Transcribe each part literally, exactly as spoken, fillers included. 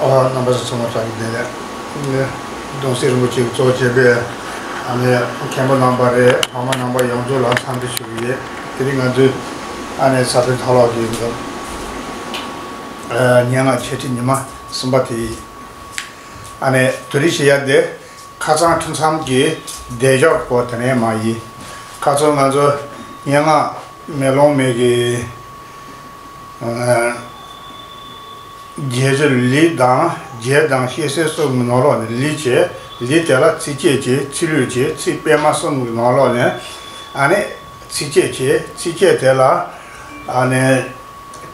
ཨ། རྣམ་པ་ཚོ་ཚང་མ་བཀྲ་ཤིས་བདེ་ལེགས། གདུང་སྲས་རིན་པོ་ཆེ་གཙོ་བྱས་པའི་ཨ་ནི་མཁན་པོ་རྣམ་པ་རེད། ཕ་མ་རྣམ་པ་ཡོངས་རྫོགས་ལ་འཚམས་འདྲི་ཞུ་གི་ཡོད། དེ་རིང་ང་ཚོའི་ཨ་ནི་ས་ཕེ་ཐོག་ལོག་གི་སྙན་ངག་འཆད་ཁྲིད་ཉི་མ་གསུམ་པ་དེ་ཡིན། ཨ་ནི་དེ་རིང་བཤད་ཡ་དེ། ཁ་སང་ཐུན་མཚམས་ཀྱི་བདེ་འཇགས་སྐོར་དེ་ནས་མ་ཡིན། ཁ་སང་ང་ཚོ་སྙན་ངག་མེ་ལོང་མའི་གི་ཨ་རྒྱལ་སྤྱིའི་ལུས་དང་རྒྱལ་དང་ཤེས་གསལ་གསུམ་གྱི་ནང་ལོགས་ནས་ལུས་བྱས། ལུས་དེ་ལ་ཚིགས་བཅད་བྱས། ཚིག་ལྷུག་བྱས། ཚིག་སྤེལ་མ་གསུམ་གྱི་ནང་ལོགས་ནས་ཨ་ནི་ཚིགས་བཅད་བྱས། ཚིགས་བཅད་དེ་ལ་ཨ་ནི།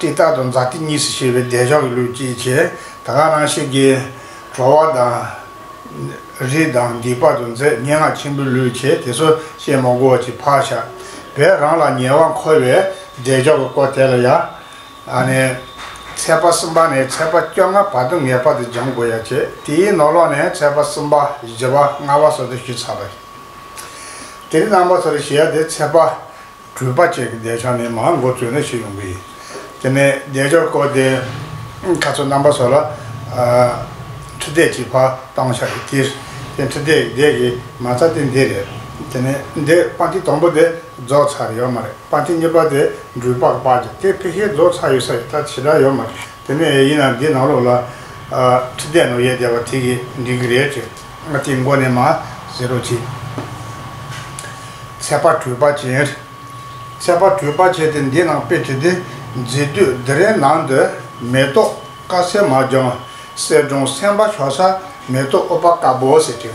སྤྲེལ་ལྟར་དུ་མཛའ་སྟེང་གཉིས་སུ་བྱེད་པའི་བདེ་འཇགས་ཀྱི་ལུས་གཅིག་བྱས། ད་ག་ནང་བཞིན་གྱི་བྲོ་བ་དང་། རིགས་དང་སྡིག་པ་དང་རྫས་སྙན་ངག་ཆེན་པོའི་ལུས་བྱས། དེ་ཚོ་བཤད་མ་དགོས་པ་ཅིག་ཕར་བཞག་བོད་རང་ལ་ཉེ་བར་མཁོ་བའི་བདེ་འཇགས་ཀྱི་སྐོར་དེ་ལ་ཡ། ཨ་ནི། ཚེག་བར་གསུམ་པ་ནས་ཚེག་བར་བཅོ་ལྔ་བར་དུ་ངེས་པར་དུ་སྦྱང་དགོས་ཡ་བྱས། དེའི་ནང་ལོགས་ནས་ཚེག་བར་གསུམ་པ། བཞི་པ། ལྔ་པ་སོགས་དེ་ཞུས་ཚར་བ་ཡིན། དེ་རིང་རྣམ་པ་ཚོར་བཤད་ཡ་དེ་ཚེག་བར་དྲུག་པ་བཅས་ཀྱི་བདེ་འཇགས་ནས་མར་འགོ་བཙུགས་ནས་ཞུ་ཡོང་གི་ཡིན། དེ་ནས་བདེ་འཇགས་སྐོར་དེ་ཁ་སང་རྣམ་པ་ཚོ་ལ་ཨ་འཕྲི་དེབ་ཅིག་ཕར་བཏང་བཞག་གི་དེ། དེ་འཕྲི་དེབ་དེ་གི་མ་རྩ་དེ་འདི་རེད། དེ་ནས་འདི་པར་ཐིག་དང་པོ་དེ་རྫོགས་ཚར་ཡོད་མ་རེད། པར་ཐིག་གཉིས་པ་དེ་འགྲུལ་པ་གི་པར་གྱི་དེ་ཕལ་ཆེར་རྫོགས་ཚར་ཡོད་ས་ཡོད། ད་ཞེ་དྲག་ཡོད་མ་རེད། དེ་ནས་ཡིན་ན་འདི་ནང་ལོགས་ལ་ཨ་འཕྲི་དེབ་ནང་ཡོད་བསྡད་པ་དེ་གི་འགྲིག་གི་རེད་ཅེས། ང་དེ་མགོ་ནས་མར་གཟིགས་རོགས་གྱིས། ཚེག་བར་དྲུག་པ་ཅན། ཚེག་བར་དྲུག་པ་བྱས་ཏེ་འདི་ནང་དཔེ་དེ་དེ། མཛེས་སྡུག་སྡེ་རའི་ནང་དུ། མེ་ཏོག་དཀར་སེར་མ་ལྗང་། གསེར་སྦྲམ་སེམས་དཔའ་ཤོག་ས། མེ་ཏོག་ཨུཏྤལ་དཀར་པོ་ཟེར་དེ།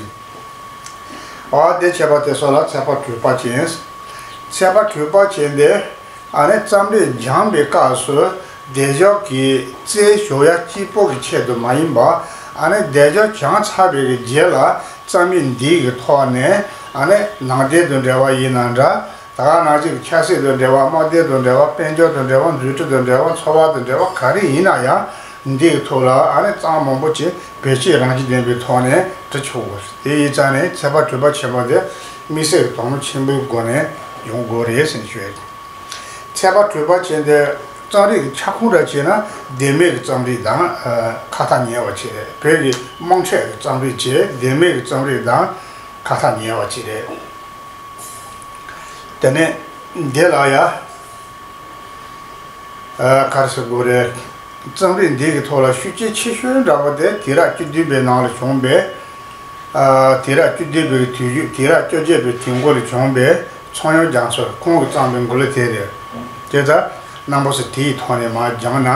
འོ་དེ་བྱས་པ་དེ་ཚོ་ལ་ཚེག་བར་དྲུག་པ་ཅན། ཚེག་བར་དྲུག་པ་ཅན་དེ། ཨ་ནི་རྩོམ་རིག་སྦྱངས་པའི་སྐབས་སུ་བདེ་འཇགས་ཀྱི་རྩལ་ཞུགས་ཡ་གཅིག་པོ་གི་ཆེད་དུ་མ་ཡིན་པ། ཨ་ནི་བདེ་འཇགས་སྦྱངས་ཚར་བའི་གི་རྗེས་ལ་རྩོམ་རིག་འདི་གི་ཐོག་ནས། ཨ་ནི་ནང་བསྟན་དང་འབྲེལ་བ་ཡིན་ན་འདྲ། ད་ག་ནང་བཞིན་ཆབ་སྲིད་དང་འབྲེལ་བ། དམག་དོན་དང་འབྲེལ་བ། དཔལ་འབྱོར་དང་འབྲེལ་བ། འཛུགས་སྐྲུན་དང་འབྲེལ་བ། འཚོ་བ་དང་འབྲེལ་བ་ག་རེ་ཡིན་ན་ཡང་། འདིའི་ཐོག་ལ་ཨ་ནི་རྩོམ་མང་པོ་ཅིག་བེད་སྤྱོད་རང་བཞིན་ལྡན་པའི་ཐོག་ནས་འབྲི་ཆོག་གོ། དེ་ཡིན་ཙང་ནས་ཚེག་བར་དྲུག་པ་ཆེན་པོ་དེ་དམིགས་བསལ་གྱི་དོ་སྣང་ཆེན་པོའི་སྒོ་ནས་ཡོང་དགོས་རེད་ཟེར་ནས་ཞུ་ཡ་ཡིན། ཚེག་བར་དྲུག་པ་ཅན་དེ་རྩོམ་རིག་གི་ཁྱབ་ཁོངས་ར་བྱས་ན་ལྡེ་མིག་གི་རྩོམ་རིག་དང་ཁ་ཐག་ཉེ་བ་ཅིག་རེད། བོད་ཀྱི་དམངས་ཆོས་ཀྱི་རྩོམ་རིག་བྱས། ལྡེ་མིག་གི་རྩོམ་རིག་དང་ཁ་ཐག་ཉེ་བ་ཅིག་རེད། དེ་ནས་འདི་ལ་ཡ། ཨ་ག་རེ་ཟེར་དགོས་རེད། རྩོམ་རིག་འདི་གི་ཐོག་ལ་ཤུགས་རྐྱེན་ཆེ་ཤོས་འདྲ་བོ་དེ་དུས་རབས་བཅུ་བདུན་པའི་ནང་ལ་བྱུང་བའི། ཨ་དུས་རབས་བཅུ་བདུན་པའི་དུས་མཇུག་དུས་རབས་བཅོ་བརྒྱད་པའི་དུས་འགོ་ལ་བྱུང་བའི་ཚངས་དབྱངས་རྒྱ་མཚོ་ཁོང་གིས་བརྩམས་པའི་མགུར་གླུ་དེ་རེད། དེ་ལྟར་རྣམ་པ་ཚོ་དེའི་ཐོག་ནས་མར་སྦྱངས་ན།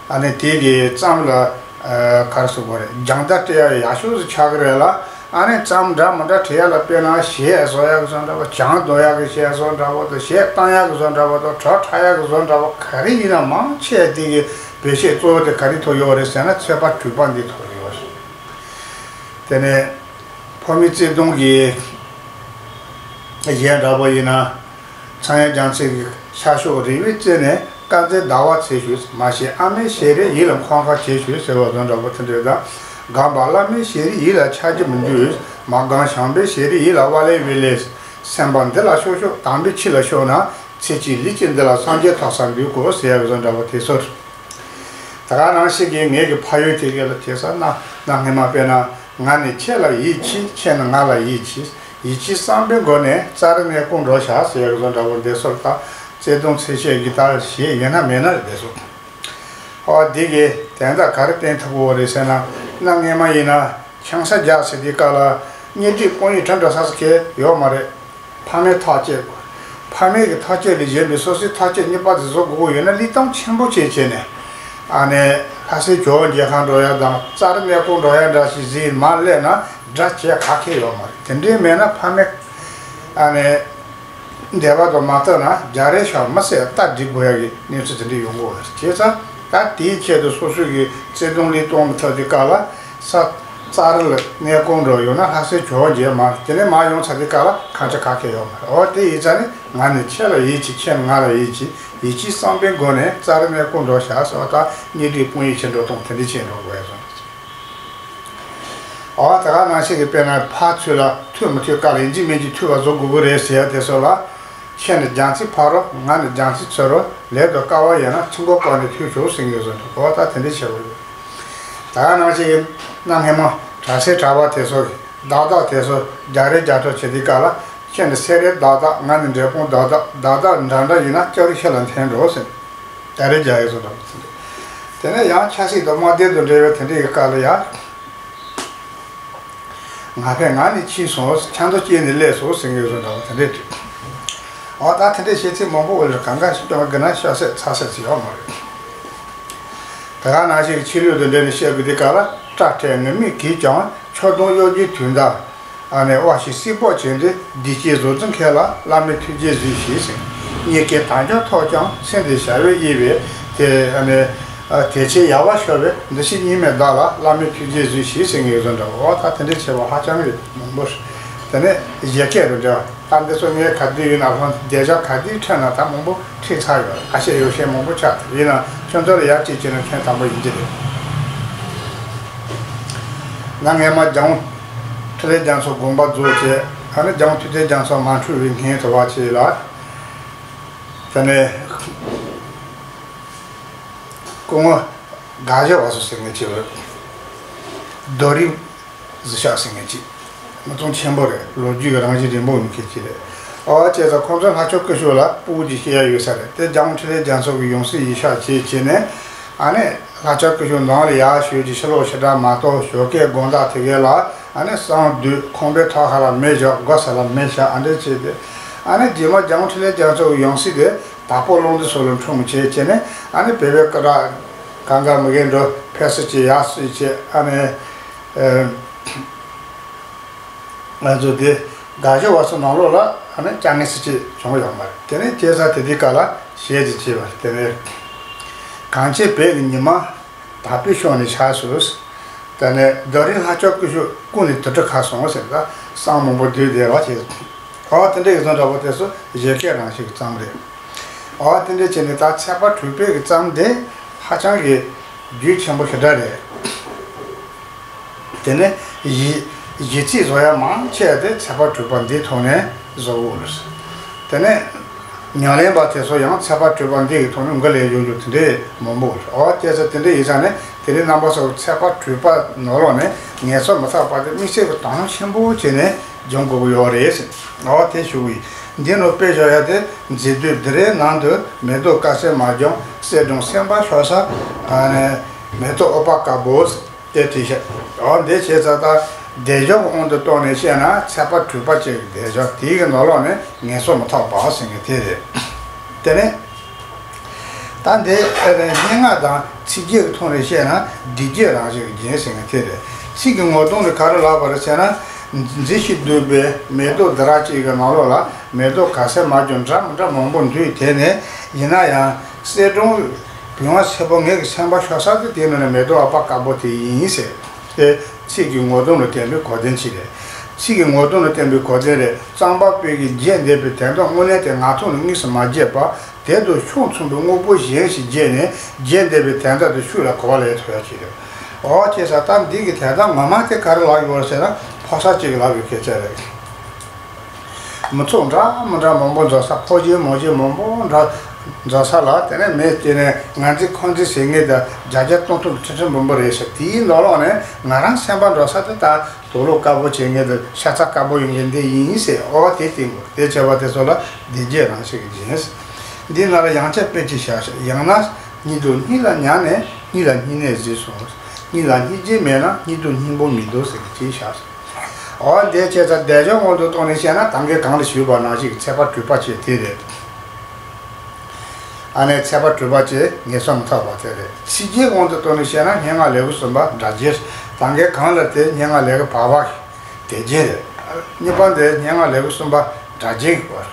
ཨ་ནི་དེ་གི་རྩོམ་ལ་ཨ་ག་རེ་ཟེར་དགོས་རེད། སྦྱང་བརྡར་སྤྲད་ཡ་ཡག་ཤོས་སུ་ཆགས་ཀྱི་རེད་ལ། ཨ་ནི་རྩོམ་འདྲ་མི་འདྲ་བྲིས་ཡ་ལ། དཔེར་ན་གཞས་བཟོ་ཡ་གི་བཟོ་འདྲ་བོ། གྱང་འདོན་ཡ་གི་གཞས་བཟོ་འདྲ་བོ་དང་། གཞས་གཏོང་ཡ་གི་བཟོ་འདྲ་བོ་དང་། བྲོ་འཁྲབ་ཡ་གི་བཟོ་འདྲ་བོ་ག་རེ་ཡིན་ན་མང་ཆེ་དེ་གི་བེད་སྤྱོད་གཙོ་བོ་དེ་ག་རེ་ཐོག་ཡོད་རེད་ཟེར་ན། ཚེག་བར་དྲུག་པ་འདི་ཐོག་ཡོད་རེད། དེ་ནས་ཕོ་མོའི་བརྩེ་དུང་གི་གཞས་འདྲ་བོ་ཡིན་ན། ཚངས་དབྱངས་རྒྱ་མཚོ་གི་ཤར་ཕྱོགས་རི་བོའི་རྩེ་ནས། དཀར་མཛེས་ཟླ་བ་ཚེས་བཞུགས། མ་ཤེས་ཨ་མའི་ཞལ་རས། ཡིད་ལ་འཁོར་ཁ་བྱེད་ཞུ་ཟེར་བ་བཟོ་འདྲ་བོ་དེ་འདྲ་དང་། སྒོམ་པ་བླ་མའི་ཞལ་རས། ཡིད་ལ་འཆར་གྱི་མི་འདུག་མ་སྒོམ་བྱམས་པའི་ཞལ་རས། ཡིད་ལ་ཝ་ལེ་ཝི་ལེ། སེམས་པ་འདི་ལ་ཤོག་ཤོག་དམ་པའི་ཆོས་ལ་ཤོག་ན། ཚེ་གཅིག་ལུས་གཅིག་འདི་ལ། སངས་རྒྱས་ཐོབ་ས་འདུག་གོ་ཟེར་བ་བཟོ་འདྲ་བོ་དེ་ཚོ་རེད། ད་ག་ནང་བཞིན་གྱི་ངེད་ཀྱི་ཕ་ཡུལ་དེ་ག་ལ་དེ་ས་ན། གནའ་སྔ་མ་དཔེར་ན། ང་ནི་ཁྱེད་ལ་ཡིད་ཆེས། ཁྱེད་ནི་ང་ལ་ཡིད་ཆེས། ཡིད་ཆེས་བསམ་པའི་སྒོ་ནས། རྩྭ་རི་གནས་སྐོར་འགྲོ་བྱ་ཟེར་ཡག་བཟོ་འདྲ་བོ་འདི་ཚོར་ད། བརྩེ་དུང་ཚེ་ཤད་ཀྱི་ད་ཞེས་ཡོད་ན་མེད་ན་རེད་འདི་ཚོ། ཨོ་འདི་གི་དོན་དག་ག་རེ་བསྟན་ཐུབ་ཀྱི་ཡོད་རེད་ཟེར་ན། གནའ་སྔ་མ་ཡིན་ན་ཆང་ས་རྒྱག་ཟེར་དུས་སྐབས་ལ་གཉེན་སྒྲིག་སྤོང་ཡིག་འཁྲབ་འགྲོ་ས་ས་ཁེལ་ཡོད་མ་རེད། ཕ་མའི་ཐག་བཅད་དགོས། ཕ་མའི་གི་ཐག་བཅད་ལས་གཞན་པའི་སོ་སོའི་ཐག་བཅད་གཉིས་པ་དེ་བཟོ་དགོས་ཀྱི་ཡོད་ན། བློས་གཏོང་ཆེན་པོ་བྱས་བྱས་ནས། ཨ་ནི་ལྷ་སའི་ཇོ་བོ་མཇལ་ཁང་འགྲོ་ཡ་དང་། རྩྭ་རི་གནས་སྐོར་འགྲོ་ཡ་འདྲ་ཞིག་ཟིན་མར་སླེབས་ན་འདྲ་བྱས་ག་གེ་ཡོད་མ་རེད། དེ་འདྲའི་མེད་ན་ཕ་མའི་ཨ་ནི་འདོད་པ་དང་མ་བསྟུན་ན། རྒྱ་རས་ཤོག་མི་ཟེར་རྟ་སྒྲིག་དགོས་ཡ་གི་གནས་ཚུལ་དེ་འདྲ་ཡོང་གི་ཡོད་རེད། བྱས་ཙང་ད་དེའི་ཆེད་དུ་སོ་སོ་གི་བརྩེ་དུང་བློས་གཏོང་མི་ཐུབ་དུས་སྐབས་ལ། ས་རྩྭ་རི་ལ་གནས་སྐོར་འགྲོ་ཡོང་ན་ལྷ་སའི་ཇོ་བོ་མཇལ་མ། དེ་ནས་མར་ཡོང་ཚར་དུས་སྐབས་ལ་ཁ་ཆེ་ག་གེ་ཡོད་མ་རེད། འོ་དེ་ཡིན་ཙང་ནི། ང་ནི་ཁྱེད་ལ་ཡིད་ཆེས། ཁྱེད་ནི་ང་ལ་ཡིད་ཆེས། ཡིད་ཆེས་བསམ་པའི་སྒོ་ནས། རྩྭ་རི་གནས་སྐོར་འགྲོ་བྱ་ཟེར་བ་ད་གཉེན་སྒྲིག་སྤོང་ཡིག་བྱེད་འགྲོ་སྟངས་དེ་འདྲ་བྱེད་འགྲོ་དགོས་ཡ་བཟོ། འོ་ད་ག་ནང་བཞིན་གྱི་དཔེར་ན་ཕར་ཚུར་ལ་མཐུད་མི་མཐུད་སྐབས་ལ་ཡིན་གཅིག་མིན་གཅིག་མཐུད་པ་བཟོ་དགོས་ཀྱི་རེད་ཟེར་ཡ་དེ་ཚོ་ལ། ཁྱེད་ནི་རྒྱང་ཚིག་ཕབ་རོགས། ང་ནི་རྒྱང་ཚིག་འཚོལ་རོགས། ལས་དང་སྐལ་བ་ཡོད་ན་ཆུ་འགོ་བསྐོར་ནས་མཐུད་ཆོག་ཟེར་གྱི་བཟོ་འདུག་འོ་ད་དེ་འདྲ་བྱེད་དགོས་ཡོད། ད་ག་ནང་བཞིན་གྱི་གནའ་སྔ་མོ་གྲྭ་སའི་གྲྭ་པ་དེ་ཚོ་གི་བརྡ་དག་དེ་ཚོ་རྒྱག་རེས་རྒྱག་ཐབས་བྱེད་དུས་སྐབས་ལ། ཁྱེད་ནི་སེ་རའི་བརྡ་དག་ང་ནི་འབྲས་སྤུངས་བརྡ་དག་བརྡ་དག་འདྲ་འདྲ་ཡིན་ན་ལྕགས་རི་ཤེལ་ལ་འཐེན་འགྲོ་ཟེར། རྒྱག་རེས་རྒྱག་ཡས་བཟོ་འདྲ་པོ་དེ་འདྲ། དེ་ནས་ཡང་ཆབ་སྲིད་དང་དམག་སྡེ་དང་འབྲེལ་བའི་དེ་འདྲ་ཡི་སྐབས་ལ་ཡང་། ང་ཕེབས་ང་ནི་ཕྱིན་སོང་། ཆང་ཐོ་སྐྱེས་ནས་སླེབས་སོང་ཟེར་མཁན་བཟོ་འདྲ་པོ་དེ་འདྲས་བྲིས། འོ་ད་དེ་འདྲས་བཤད་ཚིག་མང་པོ་འོ་ལ་གང་ག་ཞིག་ཀྱང་དགེ་ན་ཤ་ཟད་ཚ་ཟད་ཅིག་ཡོད་མ་རེད། ད་ག་ནང་བཞིན་གྱི་ཆོས་ལུགས་དང་འབྲེལ་ནས་བཤད་དགོས་དུས་སྐབས་ལ། སྐྲ་བྲེགས་ངུར་སྨྲིག་གིས་ཀྱང་། ཆོས་དུང་གཡོ་སྒྱུའི་དུས་མཐའ། ཨ་ནི་དབའ་ཞིག་སྲིད་པོ་བྱས་ཏེ། བདེ་སྐྱིད་བཟོ་རྩིང་ཁེལ་ལ། བླ་མའི་ཐུགས་རྗེས་གཟིགས་ཤིག་ཟེར། རྙེད་དཀའི་དལ་འབྱོར་ཐོབ་ཀྱང་། ཚེ་འདིའི་བྱ་བས་གཡེལ་བས། དེ་ཨ་ནི་ཨ་དེ་ཕྱིར་ཡལ་བར་ཤོར་བའི། འདུ་ཤེས་གཉིས་མེད་བདག་ལ། བླ་མའི་ཐུགས་རྗེས་གཟིགས་ཤིག་ཟེར་མཁན་བཟོ་འདྲ་བོ། ད་དེ་འདྲའི་བྱེད་པ་ཧ་ཅང་གི་མང་པོ་རེད། དེ་ནས་བཞད་གད་དང་འབྲེལ་བ། ད་འདི་ཚོ་ངས་ག་དུས་ཡིན་ན་ཧོན་བསྡད་བཞག་ག་དུས་ཁྲིད་ན་ད་མང་པོ་ཁྲིད་ཚར་ཡོད། ཁ་ཤས་ཡོད་ཤས་མང་པོ་ཆགས་ཡིན་ན་ཁྱོད་ཚོ་ལ་ཡར་གཅིག་བྱས་ན་ཁྱོན་དང་པོ་ཡིན་གྱི་རེད། ང་སྔས་མ་རྒྱལ་དབང་འཕྲིན་ལས་རྒྱ་མཚོ་དགོངས་པ་རྫོགས་བྱས། ཨ་ནི་རྒྱལ་དབང་མཐུ་ལྡན་རྒྱ་མཚོ་མ་འཁྲུངས་པའི་སྔོན་དུ་བ་བྱས་ལ། དེ་ནས་སྐུ་ངོ་དགའ་བཞི་བ་སོ་ཟེར་མཁན་ཅིག་ཡོད། རྡོ་རིང་གཟི་ཤག་ཟེར་མཁན་ཅིག་མི་ཚང་ཆེན་པོ་རེད། ལོ་རྒྱུས་ཀྱི་རང་བཞིན་རིང་པོ་ཡོད་མཁན་ཅིག་རེད། ཨོ་བྱས་ཙང་ཁོང་ཚོ་ལྷ་ལྕམ་སྐུ་ཞབས་ལ་སྤུ་གུ་ཅིག་སྐྱེ་ཡ་ཡོད་ས་རེད། དེ་རྒྱལ་དབང་འཕྲིན་ལས་རྒྱ་མཚོ་གི་ཡང་སྲིད་ཡིན་ཤག་བྱས་བྱས་ནས། ཨ་ནི་ལྷ་ལྕམ་སྐུ་ཞབས་ནང་ལ་ཡར་ཞུས་ཀྱི་ཕྱི་ལོགས་ཞེ་དྲག་མ་གཏོགས། ཞོགས་ཀས་དགོང་དག་དེ་གའི་ལ་ཨ་ནི་གསང་སྡོད་ཁང་པའི་ཐོག་ཁ་ལ་མེ་བཞག་སྒོ་ས་ལ་མེ་བཞག་ཨ་འདྲས་བྱས་ཏེ། ཨ་ནི་རྗེས་མ་རྒྱལ་དབང་འཕྲིན་ལས་རྒྱ་མཚོ་གི་ཡང་སྲིད་དེ་དྭགས་པོ་ཀློང་རྡོལ་སོགས་ལ་འཁྲུངས་བྱས་བྱས་ནས། ཨ་ནི་བོད་པའི་སྐུ་དྲག་གང་ག་མི་གའི་འགྲོ་ཕེབས་བསུ་བྱས་ཡར་སོང་བྱས། ཨ་ནི་ཨ་ང་ཚོ་དེ་དགའ་ཞོ་བ་སོ་ནང་ལོགས་ལ་ཨ་ནི་ཅང་ངེ་སི་ཅི་བྱུང་ཡོད་མ་རེད། དེ་ནས་སྐྱེས་ས་དེ་དུས་སྐབས་ལ་ཞེས་ཀྱི་བྱས་པ་དེ་ནས་གངས་ཅན་བོད་ཀྱི་ཉི་མ་དྭགས་པོའི་ཕྱོགས་ནས་ཤར་སོང་། དེ་ནས་རྡོ་རིང་ལྷ་ལྕམ་སྐུ་ཞབས་སྐུ་ནས་དུར་ཁྲོད་ཁ་སོང་ཟེར། ད་བསང་མང་པོ་བསྡུས་བསྡད་པ་བྱས། ཨོ་དེ་འདྲའི་ཡིག་ཚང་འདྲ་པོ་དེ་ཚོ་བཞད་གད་རང་བཞིན་གྱི་རྩོམ་རེད། ཨོ་དེ་འདྲ་བྱས་ནས་ད་ཚེག་པ་དྲུག་པའི་གི་རྩོམ་དེ་ཧ་ཅང་གི་རྒྱུས་ཆེན་པོ་ཞེ་དྲག་རེད། དེ་ནས་གཞས་གཞས་ཚིག་བཟོ་ཡ་མང་ཆེ་བ་དེ་ཚེག་པ་དྲུག་པ་འདིའི་ཐོག་ནས་བཟོ་དགོས་རེད། དེ་ནས་ཉམས་ལེན་པ་དེ་ཚོ་ཡང་ཚེག་པ་དྲུག་པ་འདི་གི་ཐོག་ནས་འགོ་ལས་ཡོང་རྒྱུ་དེ་འདྲའི་མང་པོ་རེད། ཨོ་དེ་ཚོ་དེ་འདྲ་ཡིན་ཙང་ནས། དེ་རིང་རྣམ་པ་ཚོ་ཚེག་པ་དྲུག་པ་ནང་ལོགས་ནས་ངལ་གསོ་མི་ཐོགས་པ་དེ་དམིགས་བསལ་གྱི་དོ་སྣང་ཆེན་པོ་བྱས་ནས་སྦྱོང་དགོས་ཀྱི་ཡོད་རེད། འོ་དེ་ཞུ་གི་ཡིན། འདི་ནང་དཔེ་བཞག་ཡ་དེ་མཛེས་སྡུག་སྡེ་རའི་ནང་དུ། མེ་ཏོག་དཀར་གསལ་མ་བྱུང་གསེར་སྒྲོམ་སེམས་པ་ཤོར་ས། ཨ་ནི་མེ་ཏོག་ཨུཏྤལ་དཀར་པོ་དེ་བྲིས་ཤག་འོ་འདི་བྱས་ཙང་ད་སྡེབ་སྦྱོར་གྱི་དབང་དུ་བཏང་ནས་བཤད་ན། ཚེག་པ་དྲུག་པ་བཅས་ཀྱི་སྡེབ་སྦྱོར་དེའི་གི་ནང་ལོགས་ནས་ངལ་གསོ་མི་ཐོགས་པ་ཟེར་མཁན་དེ་རེད། དེ་ནས། ད་འདི་སྙན་ངག་དང་ཚིག་རྒྱན་གྱི་ཐོག་ནས་བཤད་ན་བདེ་སྐྱིད་རང་བཞིན་གྱི་རྒྱན་ཟེར་མཁན་དེ་རེད། ཚིག་གི་ངོ་གདོང་ལ་ག་རེ་ལབ་པ་རེད་ཟེར་ན། མཛེས་ཤིང་སྡུག་པའི་མེ་ཏོག་སྡེ་ར་གཅིག་གི་ནང་ལོགས་ལ་མེ་ཏོག་ག་ཚད་མ་བྱུང་འདྲ་མི་འདྲ་མང་པོ་འདུས། དེ་ནས་ཡིན་ན་ཡང་གསེར་སྒྲོམ་བུང་བ་སེར་པོ་ངེད་ཀྱི་སེམས་པ་ཤོར་ས་དེ་དེའི་ནང་ནས་མེ་ཏོག་ཨུཏྤལ་དཀར་པོ་དེ་ཡིན་ཟེར། དེ་ཚིག་གི་ངོ་གདོང་ལ་བརྟེན་པའི་གོ་དོན་ཅིག་རེད། ཚིག་གི་ངོ་གདོང་ལ་བརྟེན་པའི་གོ་དོན་རེད། རྩོམ་པ་པོས་ཀྱིས་བརྗེད་འདས་པའི་དོན་དག་དངོས་གནས་དེ་ངག་ཐོག་ནས་དངོས་སུ་མ་བརྗོད་པར། དེ་དང་ཕྱོགས་མཚུངས་པའི་དངོས་པོ་གཞན་ཞིག་བརྗོད་ནས། བརྗོད་འདས་པའི་དོན་དག་དེ་ཤུགས་ལ་གོ་བ་ལེན་ཐུབ་ཡ་ཅིག་རེད། འོ་བྱས་ཙང་ད་འདི་གི་དོན་དག་ངོ་མ་དེ་ག་རེ་ལབ་ཡོད་རེད་ཟེར་ན། ཕོ་གསར་གཅིག་གིས་ལབ་ཡོད་སྐད་ཆ་རེད། མི་ཚོགས་འདྲ་མི་འདྲ་མང་པོ་འཛོམས་ས། ཕོ་གཞོན་མོ་གཞོན་མང་པོ་འདྲ་འཛོམས་ས་ལ། དེ་ནས་མི་དེ་ནས་ང་འཛིན་ཁོང་འཛིན་ཟེར་མཁན་དང་། རྒྱ་རྒྱ་སྟོང་སྟོང་ཁྲི་ཁྲི་འབུམ་འབུམ་རེད་ཟེར། དེའི་ནང་ལོགས་ནས་ང་རང་སེམས་པ་འགྲོ་ས་དེ་ད་དུག་ལོག་དཀར་པོ་བྱེད་མཁན་དང་ཤ་ཚ་དཀར་པོ་ཡོད་མཁན་འདི་ཡིན་ཟེར། འོ་དེ་བསྟན་དགོས། དེ་བྱས་པ་དེ་ཚོ་ལ་བདེ་སྐྱིད་རང་བཞིན་གྱི་རྒྱན། འདི་ནང་ལ་ཡང་བསྐྱར་དཔེ་ཅིག་བཞག་ཤག་ཡང་ན་སྙིང་སྡུག་སྙིང་ལ་མྱངས་ནས། སྙིང་ལ་སྙིང་ནད་གཟིགས་སོང་། སྙིང་ལ་སྙིང་རྗེ་མེད་ན། སྙིང་སྡུག་སྙིང་པོ་མི་འདུག་ཟེར་གྱི་ཅིག་བཞག་ཤག་འོ་འདི་བྱས་ཙང་སྡེབ་སྦྱོར་དབང་དུ་བཏང་ནས་བཤད་ན། ད་གིན་གོང་ལ་ཞུས་པ་ནང་བཞིན་གྱི་ཚེག་པ་དྲུག་པ་བཅས་དེ་རེད། ཨ་ནི་ཚེག་པ་དྲུག་པ་བཅས་ངལ་གསོ་མི་ཐོགས་པ་དེ་རེད། ཚིག་རྒྱན་དབང་དུ་བཏང་ནས་བཤད་ན། སྙན་ངག་ལེའུ་གསུམ་པ་སྒྲ་རྒྱན། ད་གིན་གོང་ལ་དེ་སྙན་ངག་ལེའུ་བར་པ་གི་དེབ་རྒྱན་རེད། གཉིས་པ་འདི་སྙན་ངག་ལེའུ་གསུམ་པ་སྒྲ་རྒྱན་གྱི་སྐོར།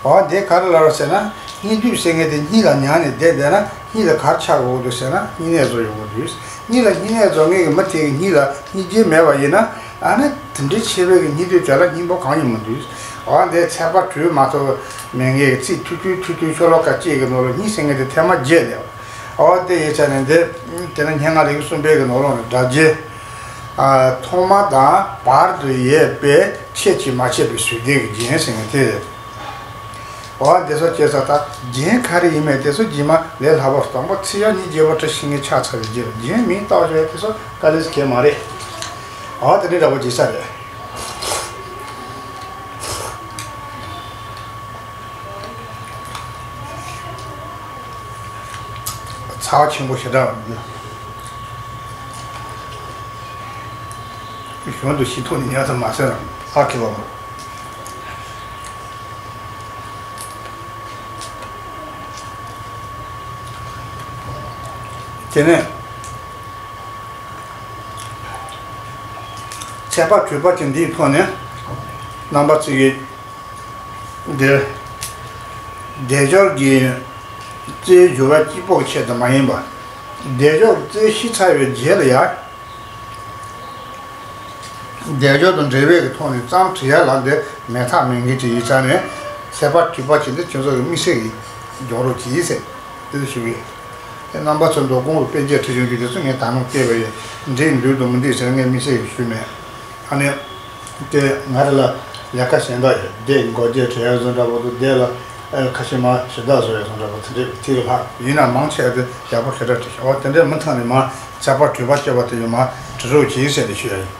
འོ་འདི་ག་རེ་ལབ་རེད་ཟེར་ན། སྙིང་སྡུག་ཟེར་མཁན་དེ་སྙིང་ལ་མྱངས་ནས་བསྡད་བསྡད་ན། སྙིང་ལ་ག་རེ་ཆགས་ཡོང་གི་འདུག་ཟེར་ན། སྙིང་ནད་བཟོ་ཡོང་གི་འདུག་སྙིང་ལ་སྙིང་ནད་བཟོ་མཁན་གྱི་མི་དེ་གི་སྙིང་ལ་སྙིང་རྗེ་མེད་པ་ཡིན་ན། ཨ་ནི་དེ་འདྲའི་ཆེ་བའི་གི་སྙིང་སྡུག་དེ་ལ་སྙིང་པོ་གང་ཡང་མི་འདུག་འོ་འདི་ཚེག་པ་དྲུག་མ་གཏོགས་མེད་མཁན་གྱི་ཚིག་ཐུང་ཐུང་ཐུང་ཐུང་ཤོ་ལོ་ཀ་གཅིག་གི་ནང་ལ་སྙིང་ཟེར་མཁན་དེ་ཐེངས་མ་བརྒྱད་སླེབས། འོ་དེ་ཡིན་ཙང་ནས་འདི་དེ་ནི་སྙན་ངག་ལེའུ་གསུམ་པའི་གི་ནང་ལོགས་ནས་སྒྲ་རྒྱན། ཨ། ཐོག་མ་དང་བར་དུ་ཡོད་པའི་ཆད་ཅིང་མ་ཆད་པའི་ཟུར་ལྡན་གྱི་རྒྱན་ཟེར་མཁན་དེ་རེད། འོ་དེ་ཚོ་བྱས་ཙང་ད་རྒྱན་ག་རེ་ཡིན་མིན་དེ་ཚོ་རྗེས་མ་ལས་སླ་པོ། དང་པོ་ཚིག་ཡག་གཉིས་བརྗེ་པོ་བྲི་ཤེས་མཁན་ཆགས་ཚར་བའི་རྗེས་ལ་རྒྱན་མིང་བཏགས་བྱས་དེ་ཚོ་དཀའ་ལས་ཁེལ་མ་རེད། འོ་དེ་འདྲའི་འདྲ་པོ་བྱེད་ས་རེད། ཚ་བ་ཆེན་པོ་ཞེ་དྲག་གཞན་དུ་ཤི་ཐོག་ནས་ཉར་ཙམ་མ་ཟེར་རང་ཨ་ཁེ་བ་མོ། དེ་ནས་ཚད་པ་གྲུབ་པ་ཅན་འདིའི་ཐོག་ནས་རྣམ་པ་ཚོས་ཀྱི་འདིར་སྡེབ་སྦྱོར་གྱི་རྩོད་སྦྱོར་བ་གཅིག་པོ་ཆེད་དུ་མ་ཡིན་པ། སྡེབ་སྦྱོར་རྩོད་ཤེས་ཚར་བའི་རྗེས་ལ་ཡང་སྡེབ་སྦྱོར་དང་འབྲེལ་བའི་གི་ཐོག་ནས་ཙམ་བྲི་ཡ་ལ་འདི་མེད་ཐབས་མེད་མཁན་ཅིག་ཡིན་ཙང་ནས་ཚད་པ་གྲུབ་པ་ཅན་འདི་ཁྱོད་ཚོ་གི་དམིགས་བསལ་གྱི་སྦྱོང་རོགས་གྱིས་ཟེར་དེ་ཞུ་གི་ཡོད། དེ་རྣམ་པ་ཚོ་མདོ་དགོངས་ཀྱི་དཔེ་བརྒྱད་ཁྲིད་གཞུང་གི་དེ་ཚོ་ངས་ད་ནང་བལྟས་པ་ཡིན། འགྲིག་འདུག་དང་མི་འགྲིག་ཟེར་ངས་དམིགས་བསལ་གྱི་ཞུས་མེད། ཨ་ནི། དེ་ང་རང་ལ་ལས་ཀ་གཞན་དག་ཡོད། དེ་མགོ་བརྗེ་བྲི་ཡ་བཟོ་འདྲ་པོ་འདུག་དེ་ལ་ཨ་ཁ་ཤས་མ་ཞེ་དྲག་བཟོ་ཡ་བཟོ་འདྲ་པོ་དེ་འདྲས་དེ་ལ་ལྷག་ཡིན་ན་མང་ཆེ་བ་དེ་ཡག་པོ་ཞེ་དྲག་བྲིས་ཤག་འོ་དེ་འདྲས་མི་ཚང་ནས་མ་ཚད་པ་གྲུབ་པ་བཅས་པ་དེ་ཡོད་མ་བྲི་རོགས་གྱིས་ཟེར་ནས་ཞུ་ཡ་ཡིན།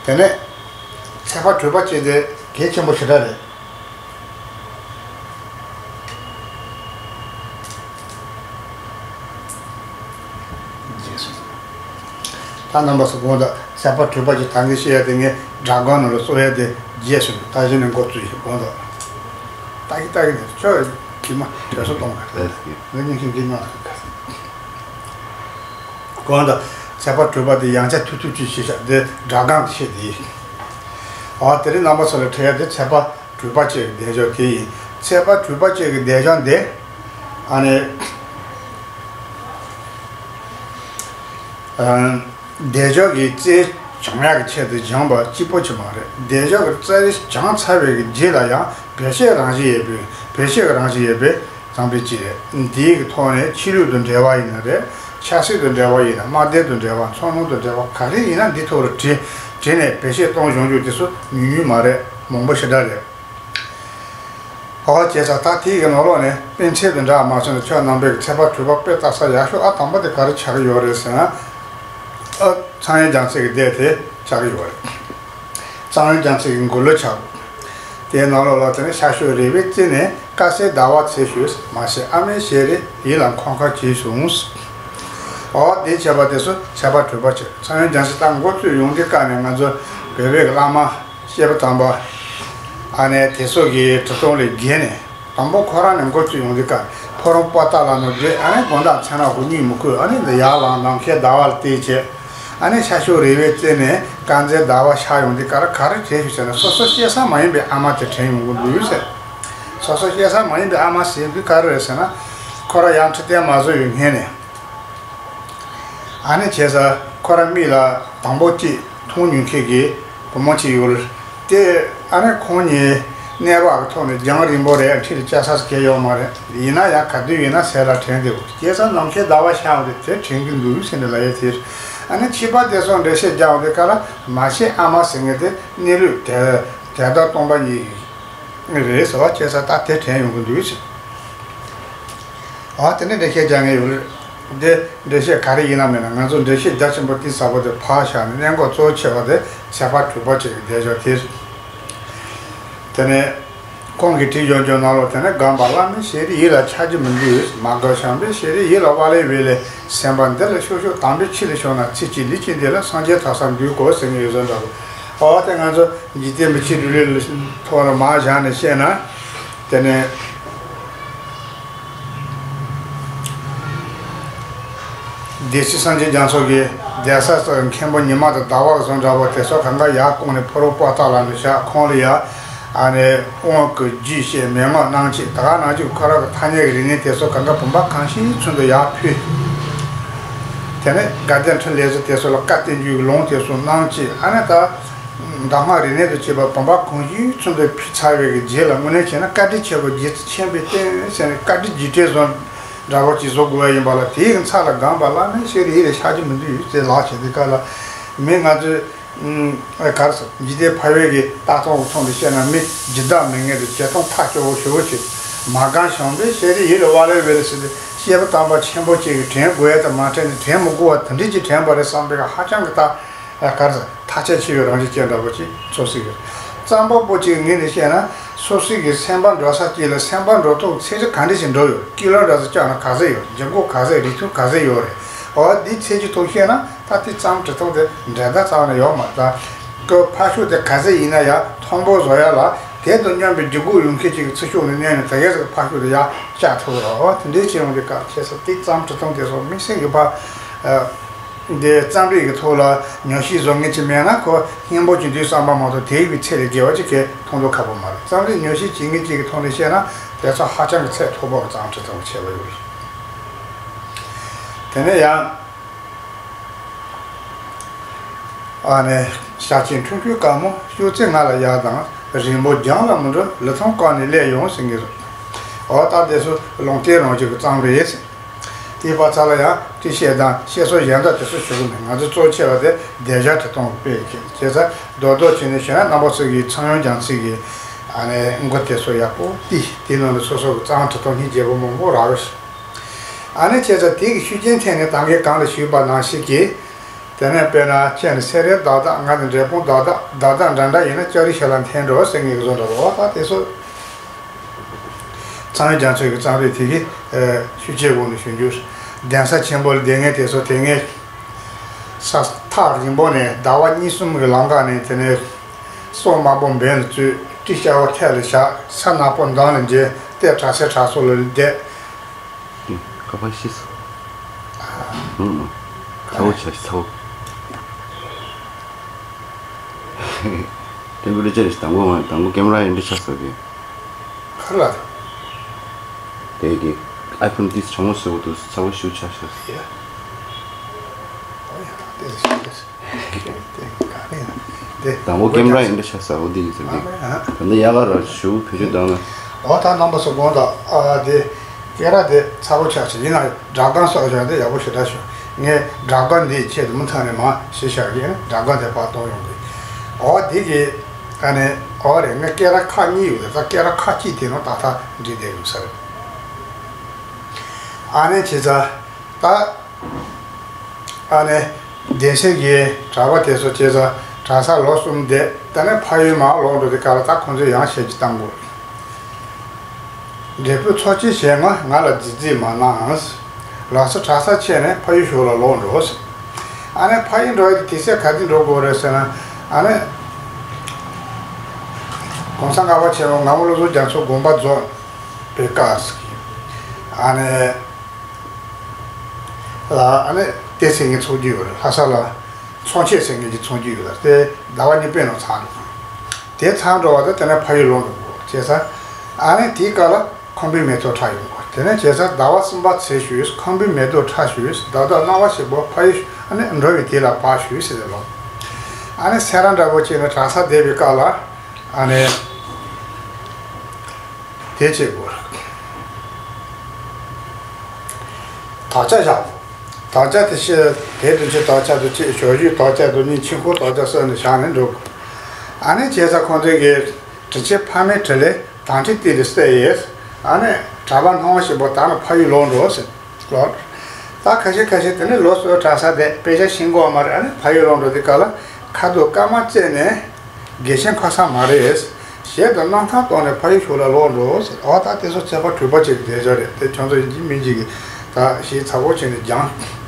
དེ་ནས་ཚད་པ་གྲུབ་པ་བཅས་དེ་གལ་ཆེན་པོ་ཞེ་དྲག་རེད། རྗེས་སུ། ད་རྣམ་པ་ཚོ་དགོངས་དག་ཚད་པ་གྲུབ་པ་ཅིག་ད་གིན་བཤད་ཡ་དེ་ངས་སྒྲ་སྒམ་ནང་ལ་གསོལ་ཡ་དེ་རྗེས་སུ་ད་གཞི་ནས་འགོ་བཙུགས་ཡིན་དགོངས་དག་ད་གི་ད་གི་ནས་ཁྱོད་ཀྱི་མ་དྲན་གསོ་གཏོང་ག་ངས་ཉིན་ཤིང་གི་ནང་གི་དགོངས་དག་ཚད་པ་གྲུབ་པ་དེ་ཡང་བསྐྱར་ཐུག་ཐུག་ཅིག་བྱས་ཤག་དེ་སྒྲ་སྒམ་གྱི་ཆེད་དེ་ཡིན། འོ་དེ་རིང་རྣམ་པ་ཚོ་ལ་འཕྲད་ཡ་དེ་ཚད་པ་གྲུབ་པ་བཅས་ཀྱི་སྡེབ་སྦྱོར་དེ་ཡིན། ཚད་པ་གྲུབ་པ་བཅས་ཀྱི་སྡེབ་སྦྱོར་འདི། ཨ་ནི། ཨ། སྡེབ་སྦྱོར་གྱི་རྩལ་སྦྱོང་ཡག་གི་ཆེད་དུ་སྦྱངས་པ་གཅིག་པོ་ཅིག་མ་རེད། སྡེབ་སྦྱོར་གྱི་རྩལ་སྦྱངས་ཚར་བའི་གི་རྗེས་ལ་ཡང་བེད་སྤྱོད་རང་བཞིན་ཡོད་པའི་བེད་སྤྱོད་ཀྱི་རང་བཞིན་ཡོད་པའི་གཙང་པའི་ཅིག་རེད། འདིའི་གི་ཐོག་ནས་ཆོས་ལུགས་དང་འབྲེལ་བ་ཡིན་ན་རེད། ཆབ་སྲིད་དང་འབྲེལ་བ་ཡིན་ན། དམག་སྡེ་དང་འབྲེལ་བ། ཚོང་ལམ་དང་འབྲེལ་བ་ག་རེ་ཡིན་ན་འདི་ཐོག་ལ་བྲིས་བྲིས་ནས་བེད་སྤྱོད་གཏོང་སྦྱོང་རྒྱུ་དེ་ཚོ་ཉུང་ཉུང་མ་རེད། མང་པོ་ཞེ་དྲག་རེད། ཨོ་བྱས་ཙང་ད་དེའི་གི་ནང་ལོགས་ནས་དཔེ་མཚོན་དེ་འདྲ་མ་སོང་ན་ཁྱོད་རྣམ་པས་ཚད་པ་གྲུབ་པ་དཔེ་ལྟ་ས་ཡག་ཤོས་ཨ་དང་པོ་དེ་ག་རེ་ཆགས་ཀྱི་ཡོད་རེད་ཟེར་ན། ཨ་ཚངས་དབྱངས་རྒྱ་མཚོའི་གི་སྡེ་དེ་ཆགས་ཀྱི་ཡོད་རེད། ཚངས་དབྱངས་རྒྱ་མཚོའི་གི་མགུར་གླུ་ཆགས། དེའི་ནང་ལོགས་ལ་དེ་ནས་ཤར་ཕྱོགས་རི་བོའི་རྩེ་ནས། དཀར་གསལ་ཟླ་བ་ཚེས་ཞོས། མ་ཤེས་ཨ་མའི་ཞལ་རས། ཡིད་ལ་འཁོར་འཁོར་བྱས་བྱུང་། ཨོ་དེ་བྱས་པ་དེ་ཚོ་ཚད་པ་གྲུབ་པ་བྱས། ཚངས་དབྱངས་རྒྱ་མཚོ་ད་འགོ་བཙུགས་ཡོང་དུས་སྐབས་ནས་ང་ཚོ་བོད་པའི་གི་བླ་མ། སྐྱེས་བུ་དམ་པ། ཨ་ནེ་དེ་ཚོ་གི་བྲི་གཏོང་ལས་བརྒལ་ནས་དང་པོ་ཁོ་རང་ནས་འགོ་བཙུགས་ཡོང་དུས་ཀ་ཕོ་བྲང་པོ་ཏ་ལ་ནང་བསྡད། ཨ་ནེ་དགོང་དག་མཚན་ར་ཧུ་གཉིད་མི་ཁུག་ཨ་ནེ་འདི་ཡར་ལངས་ནམ་མཁའི་ཟླ་བ་ལ་བལྟས་བྱས། ཨ་ནེ་ཤར་ཕྱོགས་རི་བོའི་རྩེ་ནས་དཀར་མཛེས་ཟླ་བ་ཤར་ཡོང་དུས་ཀ་ར་ག་རེ་དྲན་བྱུང་ཟེར་ན་སོ་སོ་སྐྱེ་ས་མ་ཡིན་པའི་ཨ་མ་དེ་དྲན་ཡོང་གི་འདུག་ཟེར། སོ་སོ་སྐྱེ་ས་མ་ཡིན་པའི་ཨ་མ་ཟེར་དུས་ག་རེ་རེད་ཟེར་ན། ཁོ་རང་ཡང་ཁྲི་སྟན་མ་བཟོ་བའི་སྔོན་ནས། ཨ་ནེ་བྱས་ཙང་ཁོ་རང་མིག་ལ་དང་པོ་གཅིག་མཐོང་མྱོང་མཁན་གྱི་བུ་མོ་གཅིག་ཡོད་རེད། དེ་ཨ་ནེ་ཁོང་གཉིས་གནས་བབ་ཀྱི་ཐོག་ནས་རྒྱང་རིང་པོ་རེད། འཁྲིས་ལ་བཅར་ས་གང་ཡོད་མ་རེད། ཡིན་ན་ཡང་ག་དུས་ཡིན་ན་ཟས་ལ་དྲན་བསྡད་ཡོད། བྱས་ཙང་ནམ་མཁའི་ཟླ་བ་ཤར་བ་དེ་དེ་དྲན་གྱི་འདུག་ཟེར་ནས་ལབ་ཡས་དེ། ཨ་ནེ་ཕྱི་པ་དེ་ཚོ་འགྲེལ་བཤད་རྒྱག་པ་དེ་ག་ལ་མ་ཤེས་ཨ་མ་ཟེར་མཁན་དེ་གནས་ལུགས་དེ་དེ་ལྟར་སྟོང་པ་ཉིད། རེད་ཟེར་བ་བྱས་ཙང་ད་དེ་དྲན་ཡོང་གི་འདུག་ཟེར། ཨ་དེ་ནས་འགྲེལ་བཤད་རྒྱག་མཁན་ཡོད་རེད། འདི་འགྲེལ་བཤད་ག་རེ་ཡིན་ན་མིན་ན་ང་ཚོ་འགྲེལ་བཤད་རྒྱ་ཆེན་པོ་གཏིང་ཟབ་པོ་དེ་ཕར་བཞག་ནས་གནད་འགག་གཙོ་བོ་ཆེ་བ་དེ་ཚད་པ་གྲུབ་པ་བཅས་ཀྱི་སྡེབ་སྦྱོར་དེ་རེད། དེ་ནས་ཁོང་གིས་བྲིས་ཡོད་འཇོག་ནང་ལོགས་དེ་ནས་སྒོམ་པ་བླ་མའི་ཞལ་རས་ཡིད་ལ་འཆར་གྱི་མི་འདུག་མ་དགོས་བྱམས་པའི་ཞལ་རས་ཡིད་ལ་དབའ་ལས་བས་ལས། སེམས་པ་འདི་ལ་ཤོག་ཤོག་དམ་པའི་ཆོས་ལ་ཤོག་ན་ཚེ་གཅིག་ལུས་གཅིག་འདི་ལ་སངས་རྒྱས་ཐོབ་སར་འདུག་གོ་ཟེར་མཁན་ཡོད་ཟེར་འདྲ་པོ། ཨོ་དེ་ང་ཚོ་འཇིག་རྟེན་པའི་ཆེས་འགྲོ་ལུགས་ལ་ཐོག་ལ་མར་བཞག་ནས་བཤད་ན། དེ་ནས་སྡེ་སྲིད་སངས་རྒྱས་རྒྱ་མཚོ་གི་གདན་ས་སོགས་མཁན་པོ་ཉི་མ་དང་ཟླ་བ་ལ་སོགས་འདྲ་པོ་དེ་ཚོ་གང་ག་ཡར་བསྐོངས་ནས་ཕོ་བྲང་པོ་ཏ་ལ་ནས་བཞག་ཁོང་ལ་ཡ། ཨ་ནི་དབང་བསྐུར་རྒྱས་བཤད་མན་ངག་གནང་བྱས་ད་ག་ནང་བཞིན་ཁོ་རང་གི་ཐ་སྙད་ཀྱི་རིག་གནས་དེ་ཚོ་གང་ག་བུམ་པ་གང་ཞིག་ཚུན་དུ་ཡར་ཕུལ། དེ་ནས་དགའ་ལྡན་ཕྲིན་ལས་ཚོ་དེ་ཚོ་ལ་བཀའ་བསྟན་རྒྱུའི་ལུང་དེ་ཚོ་གནང་བྱས་ཨ་ནི་ད། གདམས་ངག་རིག་གནས་དང་བཅས་པ་བུམ་པ་གང་ཞིག་ཚུན་དུ་ཕུལ་ཚར་བའི་གི་རྗེས་ལ་དངོས་གནས་བྱས་ན་བཀའ་དྲིན་ཆེ་བ་རྗེ་བཙུན་མཁྱེན་པའི་བསྟན་ཟེར་ནས་བཀའ་དྲིན་རྗེས་དྲན་བཟོ། འདྲ་པོ་ཅིག་བཟོ་དགོས་པ་ཡིན་པ་ལ། དེའི་ཚབ་ལ་སྒང་པ་བླ་མའི་ཤེས་རིག་ཡིད་ལ་ཤར་གྱི་མི་འདུག་ཡོད་ཚད་ལག་བྱེད་དེ་ག་ལ་མི་ང་ཚོས། ཨ་ག་རེ་ཟེར། འཇིག་རྟེན་ཕལ་བའི་གི་ལྟ་སྟངས་ཀྱི་ཐོག་ནས་བཤད་ན། མི་སྒྱུ་རྟགས་མི་ངན་དུ་བྱེད་སྟངས་ཐག་ཆོད་པོ་ཞེ་པོ་ཅིག་མ་གང་བྱང་པའི་ཤེས་རིག་ཡིད་ལ་ཝ་ལེ་ཝེ་ལེ་ཟེར་ཏེ། སྐྱེས་བུ་དམ་པ་ཆེན་པོ་ཅིག་གིས་དྲན་དགོས་ཡ་དང་མ་དྲན་ནས་དྲན་མི་དགོས་པ་དེ་འདྲ་ཅིག་དྲན་པ་རེད་བསམ་པའི་ཧ་ཅང་གི་ཐག་ཨ་ག་རེ་ཟེར། ཐག་ཆད་ཆེ་བའི་རང་བཞིན་ཅན་འདྲ་པོ་ཅིག་ཚོར་སྲིད་ཀྱི་རེད། རྩོམ་པ་པོ་གཅིག་གི་ངོས་ནས་བཤད་ན། སོ་སོའི་གི་སེམས་པ་འགྲོ་ས་གཅིག་ལ་སེམས་པ་འགྲོ་ཐུབ་ཚད་གཞི་ག་འདྲ་ཞིག་འགྲོ་ཡོད། ཀི་ལོ་འདྲ་ཟེར་བཅག་ན་ག་ཚད་ཡོད། ལྗིད་ཁོག་ག་ཚད། རིང་ཐུང་ག་ཚད་ཡོད་རེད། འོ་འདི་ཚད་གཞི་ཐོག་བཤད་ན། ད་དེ་རྩོམ་འབྲི་སྟངས་དེ་འགྲན་ཟླ་རྩ་བ་ནས་ཡོད་མ་རེད། ད་ཁོ་ཕར་ཕྱོགས་དེ་ག་ཚད་ཡིན་ན་ཡང་མཐོན་པོ་བཟོ་ཡ་ལ། དེ་དང་མཉམ་པའི་ལྗིད་ཁོག་ཡོད་མཁན་ཅིག་གི་ཚུར་ཕྱོགས་ནས་མནན་ནས་དེ་གའི་ཟེར་ཕར་ཕྱོགས་དེ་ཡར་བཅག་ཐུབ་རོགས། འོ་དེ་འདྲའི་ཆེད་ཡོང་དེ་ག་བྱས་ཙང་། དེ་རྩོམ་འབྲི་སྟངས་དེ་ཚོ་དམིགས་བསལ་གྱི་ཕར། འདི་རྩོམ་རིག་གི་ཐོག་ལ་ཉམས་ཞིབ་བཟོ་མཁན་ཅིག་མེད་ན། ཁོ་སྙན་པོ་ཅིག་འདུག་བསམ་པ་མ་གཏོགས་དེ་བས་ཚད་ལས་བརྒལ་བ་ཅིག་གས་མཐོང་རྒྱུ་ཁག་པོ་མ་རེད། རྩོམ་རིག་ཉམས་ཞིབ་བྱེད་མཁན་ཅིག་གི་ཐོག་ནས་བཤད་ན། དེ་ཚོ་ཧ་ཅང་གི་ཚད་མཐོ་པོ་གི་རྩོམ་འབྲི་སྟངས་བྱས་པ་ཡོད་རེད། དེ་ནས་ཡང་། ཨ་ནི། ཞག་གཅིག་འཕྲུལ་འཁོར་དཀར་མོ། ཤུགས་ཚད་ང་ལ་གཡར་དང་། རིང་པོ་རྒྱང་ལ་མི་འགྲོ། ལི་ཐང་བཀག་ནས་སླེབས་ཡོང་ཟེར་མཁན་རེད། འོ་ད་དེ་ཚོ་ལུང་བསྟན་རང་བཞིན་གྱི་རྩོམ་རེད། དེའི་བར་ཚ་ལ་ཡང་བཀྲ་ཤིས་དང་བཤད་སྲོལ་གཞན་དག་དེ་ཚོ་ཞུ་གི་མེད། ང་ཚོ་གཙོ་ཆེ་བ་དེ་སྡེ་བཞག་འབྲི་སྟངས་དཔེ་ཡིན། བྱས་ཙང་རྡོག་རྡོག་བྱས་ནས་ཞུས་ན། རྣམ་པ་ཚོ་གིས་ཚངས་དབྱངས་རྒྱ་མཚོ་གི་ཨ་ནི་མགུར་དེ་ཚོ་ཡག་པོ་བལྟས། དེའི་ནང་ནས་སོ་སོ་གི་རྩོམ་འབྲི་སྟངས་སྙིང་རྗེ་པོ་མང་པོ་རག་གི་རེད། ཨ་ནི་བྱས་ཙང་དེ་གི་ཤུགས་རྐྱེན་ཐེབས་ནས་ད་གིན་གོང་ལ་ཞུས་པ་ནང་བཞིན་གྱི། དེ་ནས་དཔེར་ན་ཁྱེད་ནི་སེ་རའི་བརྡ་དག། ང་ནི་འབྲས་སྤུངས་བརྡ་དག། བརྡ་དག་འདྲ་འདྲ་ཡིན་ན་ལྕགས་རི་ཞལ་ལ་འཐེན་འགྲོ་ཟེར་མཁན་གྱི་བཟོ་འདྲ་བོ། ད་དེ་ཚོ་ཚངས་དབྱངས་རྒྱ་མཚོ་གི་རྩོམ་རིག་དེ་གི་ཤུགས་ཆེ་བོ་ནས་ཞུ་རྒྱུ། གདན་ས་ཆེན་པོ་ལ་བསྡད་མཁན་དེ་ཚོ་དེ་སྔའི་ས་ཐག་རིང་པོ་ནས་ཟླ་བ་གཉིས་གསུམ་གྱི་ལམ་ཁ་ནས། དེ་ནས་སོ་དམར་པོ་འབེན་ལ་བཙུགས། སྤྲི་ཤ་བ་ཐད་ལ་བཞག། ས་ནག་པོ་མདངས་ལ་འཇལ་ཏེ། གྲྭ་སའི་གྲྭ་ཚོགས་ལ་བསྡད། ཀ་པ་ཤི་སོ། ཨུ་ཨུ། ཚ་བོ་ཆ་ཤི་ཚ་བོ། དེ་བུ་ལ་ཅི་རེད། དང་པོ་མ་དང་པོ་ཀེམ་ར་ཡིན་འདྲ་ཆགས་སོ་གི། ཁ་ལ། དེ་གི་ཨའི་ཕོན་ཏིས་གྲང་མོ་བཟོ་འདུག་ཚ་བོ་ཤུ་ཆ་ཤི། ཡ། ཨོ་ཡ། དེ་ཤི་དེ། དེ་ག་རེ་ཡང་། དེ་དང་པོ་ཀེམ་ར་ཡིན་འདྲ་ཆགས་སོ། འོ་དེ་ཡིན་ཟེར་གི། ཨ་ད་འདི་ཡག་ག་ར་ཞུ་བེད་སྤྱོད་བཏང་ན། འོ་ད་རྣམ་པ་ཚོ་དགོངས་དག། ཨ་དེ་སྐད་ར་དེ་ཚ་བོ་ཆགས་ཤིག་ཡིན་ན། སྒྲ་སྒམ་སོགས་བཞག་དེ་ཡག་པོ་ཞེ་དྲག་བྱུང་། ངས་སྒྲ་སྒམ་འདི་ཆེད་དུ་མུ་མཐའ་ནས་མ་ཞིག་བཞག་གི་ཡིན། སྒྲ་སྒམ་དེ་ཕར་གཏོང་ཡོང་གི། འོ་དེ་གི་ཨ་ནི་འོ་རེད། ངས་སྐད་ར་ཁག་གཉིས་ཡོད་རེད། ད་སྐད་ར་ཁག་གཅིག་དེ་ནང་ཏག་ཏག་འགྲིག་བསྡད་ཡོད་ས་རེད། ཨ་ནི་བྱས་ཙང་ད། ཨ་ནི་གདན་སའི་གི་གྲྭ་པ་དེ་ཚོ་བྱས་ཙང་གྲྭ་སར་ལོ་གསུམ་བསྡད། དེ་ནས་ཕ་ཡུལ་མར་ལོག་འགྲོ་དུས་སྐབས་ལ་ད་ཁོང་ཚོས་ཡང་ཞབས་ཕྱི་བཏང་དགོས། འབྲས་སྤུངས་ཚོགས་ཆེན་བྱས་ང་ང་ལ་རྫིག་རྫིག་མ་གནང་། ལགས་སོ། གྲྭ་སར་ཕྱིན་ནས་ཕ་ཡུལ་ཕྱོགས་ལ་ལོག་འགྲོ། ཨ་ནི་ཕ་ཡུལ་འགྲོ་ཡི་དེ་དུས་ཚོད་ག་དུས་འགྲོ་དགོས་རེད་ཟེར་ན། ཨ་ནི་གོང་ས་ལྔ་པ་ཆེན་པོ་མངའ་འོག་བློ་བཟང་རྒྱ་མཚོ་དགོངས་པ་རྫོགས་པའི་སྐབས་ཟེར་གི། ཨ་ནི། ལ་ཨ་ནི་ཏེ་སེ་ངེ་ཚོགས་རྒྱུ་ཡོད་རེད། ལྷ་ས་ལ་ཚོང་ཆེན་ཟེར་མཁན་གྱི་ཚོགས་རྒྱུ་ཡོད་རེད། དེ་ཟླ་བ་གཉིས་པའི་ནང་ཚང་རེད། དེ་ཚང་འགྲོ་བ་དང་དེ་ནས་ཕ་ཡུལ་ལོག་འགྲོ་དགོས་བྱས་ཙང་། ཨ་ནི་དེའི་སྐབས་ལ་ཁང་པའི་མེ་ཏོག་འཁྲབ་ཡོང་དགོས། དེ་ནས་བྱས་ཙང་ཟླ་བ་གསུམ་པ་ཚེས་ཞུས། ཁང་པའི་མེ་ཏོག་འཁྲབ་ཞུས། ཟླ་ཟླ་གནམ་བ་ཞིག་པོ་ཕ་ཡུལ་ཨ་ནི་འགྲོ་བའི་དུས་ལ་བབས་ཞུས་ཟེར་ཏེ་ལོ། ཨ་ནི་སེ་ར་འདྲ་པོ་བྱས་ནས་གྲྭ་སར་བསྡད་པའི་སྐབས་ལ་ཨ་ནི། དེ་བྱེད་དགོས། དག་ཆ་བཞག་དག་ཆ་དེ་བཤད། དེ་དུས་ཆེན་དག་ཆ་དུ་གཅིག་ཞོ་ཞུ་དག་ཆ་དུ་གཉིས། ཆོས་འཁོར་དག་ཆ་གསུམ་ནས་བཞག་ནས་འགྲོ་དགོས། ཨ་ནི་བྱས་ཙང་ཁོང་ཚོས་ཀྱི་དྲིན་ཆེན་ཕ་མའི་དྲིན་ལས་དང་ཁྲིད་ཏི་རི་སྟེ་ཡེས། ཨ་ནི་གྲྭ་པ་སྣང་བ་ཞིག་པོ་ད་ནི་ཕ་ཡུལ་ལོག་འགྲོ་ཟེར། ལོག་ད་ཁ་ཤས་ཁ་ཤས་དེ་ནི་ལོ་གསོལ་གྲྭ་ས་དེ་དཔེ་ཆ་ཤེས་དགོས་མ་རེད། ཨ་ནི་ཕ་ཡུལ་ལོག་འགྲོ་དུས་སྐབས་ལ་ཁ་དོག་སྐར་མ་བརྩེགས་ནས། དགེ་ཆེན་ཁ་སང་མ་རེད། ཞེས་དང་རྣམ་ཐར་བཏོན་ནས་ཕ་ཡུལ་ཕྱོགས་ལ་ལོག་འགྲོ་ཟེར། འོ་ད་དེ་ཚོ་ཚེས་པ་དྲུག་པ་ཅིག་གི་མཛད་བྱ་རེད། དེ་ཁྱོད་ཚོ་ཡིན་གཅིག་མིན་གཅིག་གིས་ད་ཞིབ་ཚགས་པོ་བྱས་ནས་སྦྱངས།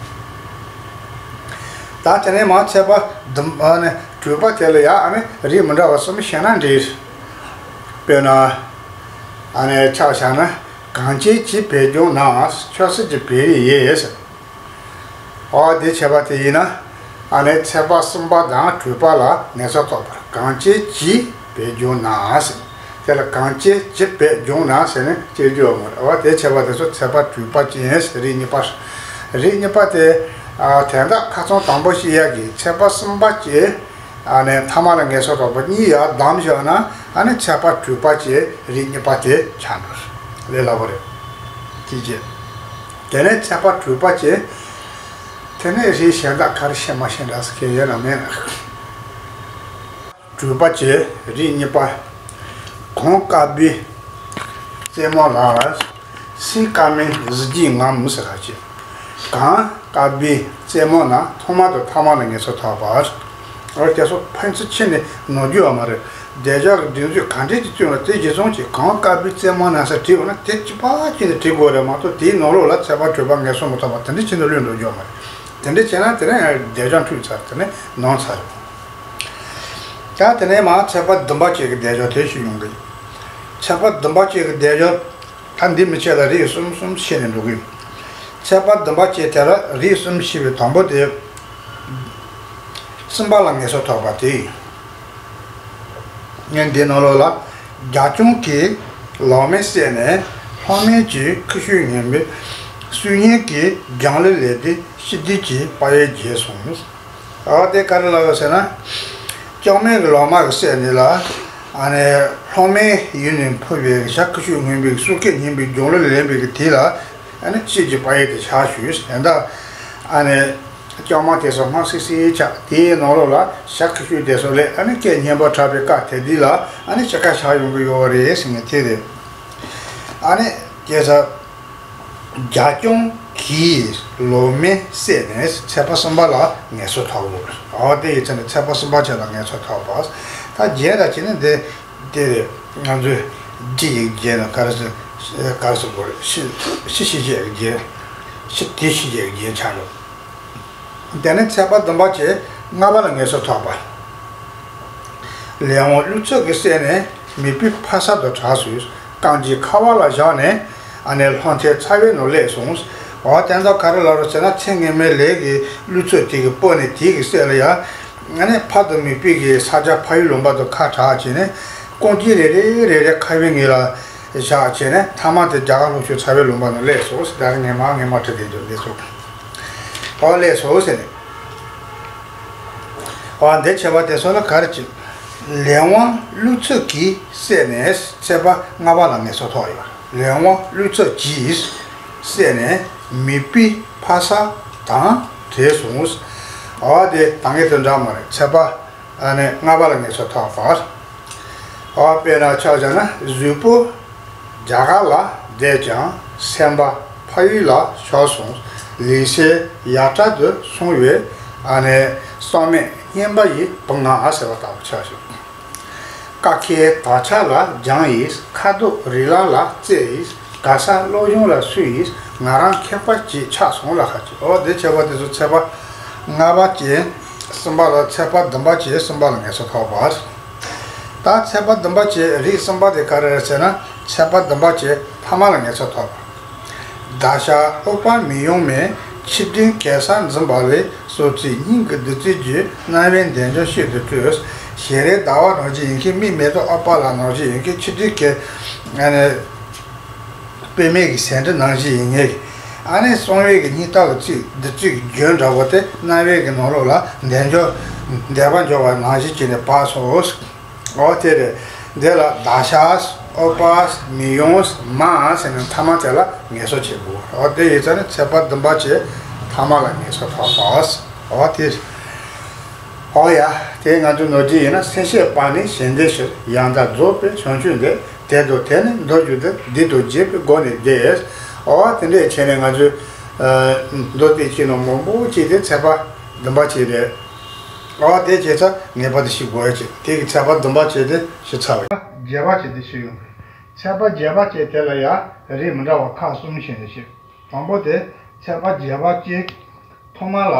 ད་དེ་ནས་མར་ཚེས་པ་བདུན་པ་ནས་དྲུག་པ་དེ་ལ་ཡང་ཨ་ནི་རིགས་མི་འདྲ་བ་གསུམ་བཤད་ན་འགྲིག་དཔེར་ན། ཨ་ནི་ཆ་བཞག་ན། གངས་ཅན་གྱི་བོད་ལྗོངས་ན། ཆོས་སྲིད་ཀྱི་བོད་རིགས་ཡོད་ཟེར། འོ་དེ་བྱས་པ་དེ་ཡིན་ན། ཨ་ནི་ཚེས་པ་གསུམ་པ་དང་དྲུག་པ་ལ་ངེས་སོ་རྟོགས་པར། གངས་ཅན་གྱི་བོད་ལྗོངས་ན་ཟེར། དེ་ལ་གངས་ཅན་གྱི་བོད་ལྗོངས་ན་ཟེར་ནས་སྐྱེ་རྒྱུ་ཡོད་མ་རེད། འོ་དེ་བྱས་པ་དེ་ཚོ་ཚེས་པ་དྲུག་པ་ཅན་ཟེར། རིགས་གཉིས་པ། རིགས་གཉིས་པ་དེ། ཨ་དན་རྟགས་ཁ་ཚང་དང་པོ་ཞིག་ཡག་གི་ཚེས་པ་གསུམ་པ་ཅན། ཨ་ནི་ཐ་མ་ལ་ངེས་སོ་རྟོགས་པ་གཉིས་ཡར་བསྡམས་བཞག་ན། ཨ་ནི་ཚེས་པ་དྲུག་པ་ཅན་རིགས་གཉིས་པ་དེ་ཆགས་འགྲོ། ལས་སླ་པོ་རེད། ཅི་བྱེད། དེ་ནས་ཚེས་པ་དྲུག་པ་བྱས། དེ་ནས་རིགས་གཞན་དག་ག་རེ་བཤད་མ་ཤེས་འདྲ་ཟེར་མཁན་ཡོད་ན་མེད་ན། དྲུག་པ་བྱས་རིགས་གཉིས་པ། གངས་དཀར་པོའི་རྩེ་མོ་ལ། སེང་དཀར་མོའི་གཟི་བརྗིད་ངམ་ཟེར་བ་བྱས། གངས་དཀར་པོའི་རྩེ་མོ་ན་ཐོག་མ་དང་ཐ་མ་ལ་ངེས་སུ་ཐག་པ། འོ་དེ་ཚོ་ཕན་ཚུན་ཕྱེ་ནས་ནོར་རྒྱུ་ཡོད་མ་རེད། སྡེབ་སྦྱོར་གྱི་སྒྲིག་མཛུབ་ག་འདྲས་ཀྱིས་བསྟུན་ན་དེ་གཞིར་བཟུང་གིས་གངས་དཀར་པོའི་རྩེ་མོ་ན་ཟེར་བྲིས་པ་ན་དེ་གཅིག་པ་གཅིག་ནས་བྲིས་དགོས་རེད་མ་གཏོགས། དེའི་ནང་ལོགས་ལ་ཚེས་པ་དྲུག་པ་ངེས་སུ་མི་ཐོགས་པ་དེ་འདྲས་བྱས་ནས་ལུས་འགྲོ་རྒྱུ་ཡོད་མ་རེད། དེ་འདྲས་བྱས་ན་དེ་ནས་སྡེབ་སྦྱོར་འཁྲུལ་ཚར། དེ་ནས་ནོར་ཚར་རེད། ད་དེ་ནས་མར་ཚེས་པ་བདུན་པ་བཅས་ཀྱི་སྡེབ་སྦྱོར་དེ་ཞུ་ཡོང་གི། ཚེས་པ་བདུན་པ་བཅས་ཀྱི་སྡེབ་སྦྱོར། ད་འདི་མི་ཆད་ལ་རིགས་གསུམ་གསུམ་ཕྱེ་ནས་འགྲོ་གི། ཚེས་པ་བདུན་པ་བཅས་དེ་ལ་རིགས་གསུམ་ཕྱེ་བའི་དང་པོ་དེ། གསུམ་པ་ལ་ངེས་སུ་ཐག་པ་དེ། ངས་འདི་ནང་ལོགས་ལ། རྒྱ་སྐྱོང་གིས་ལོག་མེ་བསད་ནས། ལྷོ་མོན་གྱི་ཁུ་ཤུ་ངན་པའི། སུ་ཉིད་ཀྱིས་རྒྱང་ལི་ལས་ཏེ་ཤི་དུས་ཀྱི་དཔའ་བོའི་རྒྱལ་སོང་། ཨ་དེ་ག་རེ་ལབ་ཡོད་ཟེར་ན། སྐྱོང་མེ་གི་ལོག་མ་གི་བསད་ནས་ལ། ཨ་ནི་ལྷོ་མོན་ཡུལ་ནས་འཕུར་བའི་ཤ་ཁུ་ཤུ་ངན་པའི་སྲོག་སྐད་སྙན་པའི་རྒྱང་ལི་ལེན་པའི་གི་དེ་ལ། ཨ་ནི་ཤི་དུས་ཀྱི་དཔའ་བོ་དེ་ཆགས་ཞུས་ཟེར་ད། ཨ་ནི། སྐྱོང་མ་དེ་ཚོ་སྔོན་སིག་སིག་ཆགས། དེའི་ནང་ལོགས་ལ་ཤ་ཁུ་ཤུ་དེ་ཚོ་ལས་ཨ་ནི་སྐད་སྙན་པོ་གྲགས་པའི་སྐབས་དེ་དུས་ལ་ཨ་ནི་ཕྱི་ཁ་ཆགས་ཡོང་གི་ཡོད་རེད་ཟེར་ནས་དེ་རེད། ཨ་ནི་དེ་ཚོ་རྒྱ་སྐྱོང་གིས་ལོག་མེ་བསད་ནས་ཚེས་པ་གསུམ་པ་ལ་ངེས་སུ་ཐག་པ། འོ་དེ་ཡི་ཚེ་ནས་ཚེས་པ་གསུམ་པ་བཅས་ལ་ངེས་སུ་ཐག་པ། ད་རྗེས་ལ་བྱས་ན་འདི་དེ་རེད། ང་ཚོས་འདི་ཡི་རྗེས་ལ་ག་རེ་ཟེར་ག་རེ་ཟེར་དགོས་རེད། ཤི་ཤི་ཤི་བྱས་ཀྱི་རྗེས། ཤི་དེ་ཤི་བྱས་ཀྱི་རྗེས་ཆགས་འགྲོ། དེ་ནས་ཚེས་པ་བདུན་པ་བཅས་ལྔ་པ་ལ་ངེས་སུ་ཐག་པ། ལས་དབང་ཀླུ་མཚོ་གིས་བསད་ནས་མིད་པའི་ཕ་ས་དང་བྲལ་སོང་། རྐང་རྗེས་ཁ་བ་ལ་བཞག་ནས་ཨ་ནི་ལྷོ་མཐའི་ཚ་བའི་ནང་སླེབས་སོང་། འོ་དེ་ཚོ་ག་རེ་ལབ་རེད་ཟེར་ན། ཚེ་སྔོན་མའི་ལས་ཀྱི་ཀླུ་མཚོ་དེ་གིས་སྤོས་ནས་དེ་གི་སྲས་ལ་ཡ། ཨ་ནི་ཕ་དང་མིད་པའི་གི་ས་ཆ་ཕ་ཡུལ་ལུང་པ་དང་ཁ་བྲལ་བྱས་ནས་རྐང་རྗེས་རེ་རེ་རེ་རེ་ཁ་བའི་ངོས་ལ་བཞག་བྱས་ནས་མཐའ་མ་དེ་རྒྱ་གར་ལྷོ་ཕྱོགས་ཚ་བའི་ལུང་པ་ནང་སླེབས་སོང་ཟེར། ད་རེས་ངས་མར་ངས་མར་བྲིས་བསྡད་འདུག་འདི་ཚོ། འོ་སླེབས་སོང་ཟེར་ནས། འོ་འདི་བྱས་པ་དེ་ཚོ་ལ་ག་རེ་བྱེད། ལས་དབང་ཀླུ་མཚོ་གིས་བསད་ནས་ཚེས་པ་ལྔ་པ་ལ་ངེས་སུ་ཐག་ཡོད། ལས་དབང་ཀླུ་མཚོ་གིས་བསད་ནས་མིད་པའི་ཕ་ས་དང་བྲལ་སོང་། འོ་དེ་ད་ངས་དེ་འདྲ་མ་རེད། ཚེས་པ་ཨ་ནི་ལྔ་པ་ལ་ངེས་སུ་ཐག་པ། འོ་དཔེར་ན་ཆ་བཞག་ན་གཟུགས་པོ་རྒྱ་གར་ལ་བསྡད་ཀྱང་སེམས་པ་ཕ་ཡུལ་ལ་ཤོར་སོང་། ལུས་སེམས་ཡ་བྲལ་དུ་སོང་བའི་ཨ་ནི་སྲོག་མེད་སྙན་པ་ཡི་བུ་ང་ཟེར་བ་ལྟ་བུ་ཆགས་བྱུང་། ཀ་ཁའི་དར་ཆ་ལ་སྦྱངས་ཡིས། ཁ་དོག་རི་ལ་ལ་རྩེ་ཡིས། ག་ས་བློ་སྦྱོང་ལ་སུ་ཡིས། ང་རང་ཁྱད་པར་ཅིག་ཆགས་སོང་ལ་ཁ་ཅིག་འོ་དེ་བྱས་པ་དེ་ཚོ་ཚེས་པ་ལྔ་པ་བཅས་གསུམ་པ་ལ། ཚེས་པ་བདུན་པ་བཅས་གསུམ་པ་ལ་ངེས་སུ་ཐག་པ། ད་ཚེས་པ་བདུན་པ་བཅས་རིགས་གསུམ་པ་དེ་ག་རེ་རེད་ཟེར་ན། ཚེས་པ་བདུན་པ་བཅས་ཐ་མ་ལ་ངེས་སུ་ཐག་པ། ད་ཤ་ཨོ་པ་མི་ཡོང་མེད། ཆིག་སྒྲིལ་གེ་སར་འཛིན་པ་ལས། སོ་ཚིགས་སྙིང་གི་བདུད་རྩི་བརྗོད། རྣ་བའི་འདན་ལྕོག་ཤིན་ཏུ་དཀྲོལ། ཞལ་རས་ཟླ་བ་ནང་བཞིན་ཡིན་མཁན། མིག་མེ་ཏོག་ཨ་པ་ལ་ནང་བཞིན་ཡིན་མཁན། ཆིག་སྒྲིལ་གེ་ཨ་ནི་པད་མའི་གི་ཟེའུ་འབྲུ་ནང་བཞིན་ཡིན་མཁན། ཨ་ནི་གསང་བའི་གི་སྙིང་ལྟ་བུ་ཚིག་བདུད་རྩི་གི་རྒྱུན་འདྲ་བོ་དེ་རྣ་བའི་གི་ནང་ལོགས་ལ་འདན་ལྕོག་འདན་པ་འཇོ་བ་ནང་བཞིན་བྱས་ནས་བབས་སོང་། འོ་དེ་རེད། འདི་ལ་ད་ཤ་ཨོ་པ་མི་ཡོང་མ་ཟེར་ནས་ཐ་མ་དེ་ལ་ངེས་སོ་བྱེད་དགོས། འོ་དེ་ཡིན་ཙང་ནི་ཚེས་པ་བདུན་པ་བཅས་ཐ་མ་ལ་ངེས་སོ་ཐག་པ། འོ་དེ་རེད། འོ་ཡ། དེ་ང་ཚོ་ནོར་གྱི་ཡིན་ན། སེམས་ཤེས་པ་ནི་ཞལ་འདེབས་ཕྱིར། ཡང་དག་རྫོགས་པའི་བྱང་ཆུབ་འདོད། དེ་དང་དེ་ནི་མདོར་གྱུར་ཏེ། འདི་དང་རྗེས་པའི་སྒོ་ནས་བསྡད། འོ་དེ་འདྲས་བྱས་ནས་ང་ཚོས་མདོ་སྡེ་སྤྱིའི་ནང་མང་པོ་བྱས་ཏེ་ཚེས་པ་བདུན་པ་བཅས་རེད། འོ་དེ་བྱས་ཙང་ངེས་པར་དུ་ཤེས་དགོས་ཡ་ཅིག་དེ་གི་ཚེས་པ་བདུན་པ་བཅས་དེ་ཤེས་ཚར་བ་ཡིན། བརྒྱད་པ་བཅས་དེ་ཤེས་ཡོང་གི། ཚེས་པ་བརྒྱད་པ་བཅས་དེ་ལ་ཡང་རིགས་མི་འདྲ་བ་ཁག་གསུམ་ཕྱེ་ནས་ཤེས། དང་པོ་དེ་ཚེས་པ་བརྒྱད་པ་བཅས་ཐོག་མ་ལ་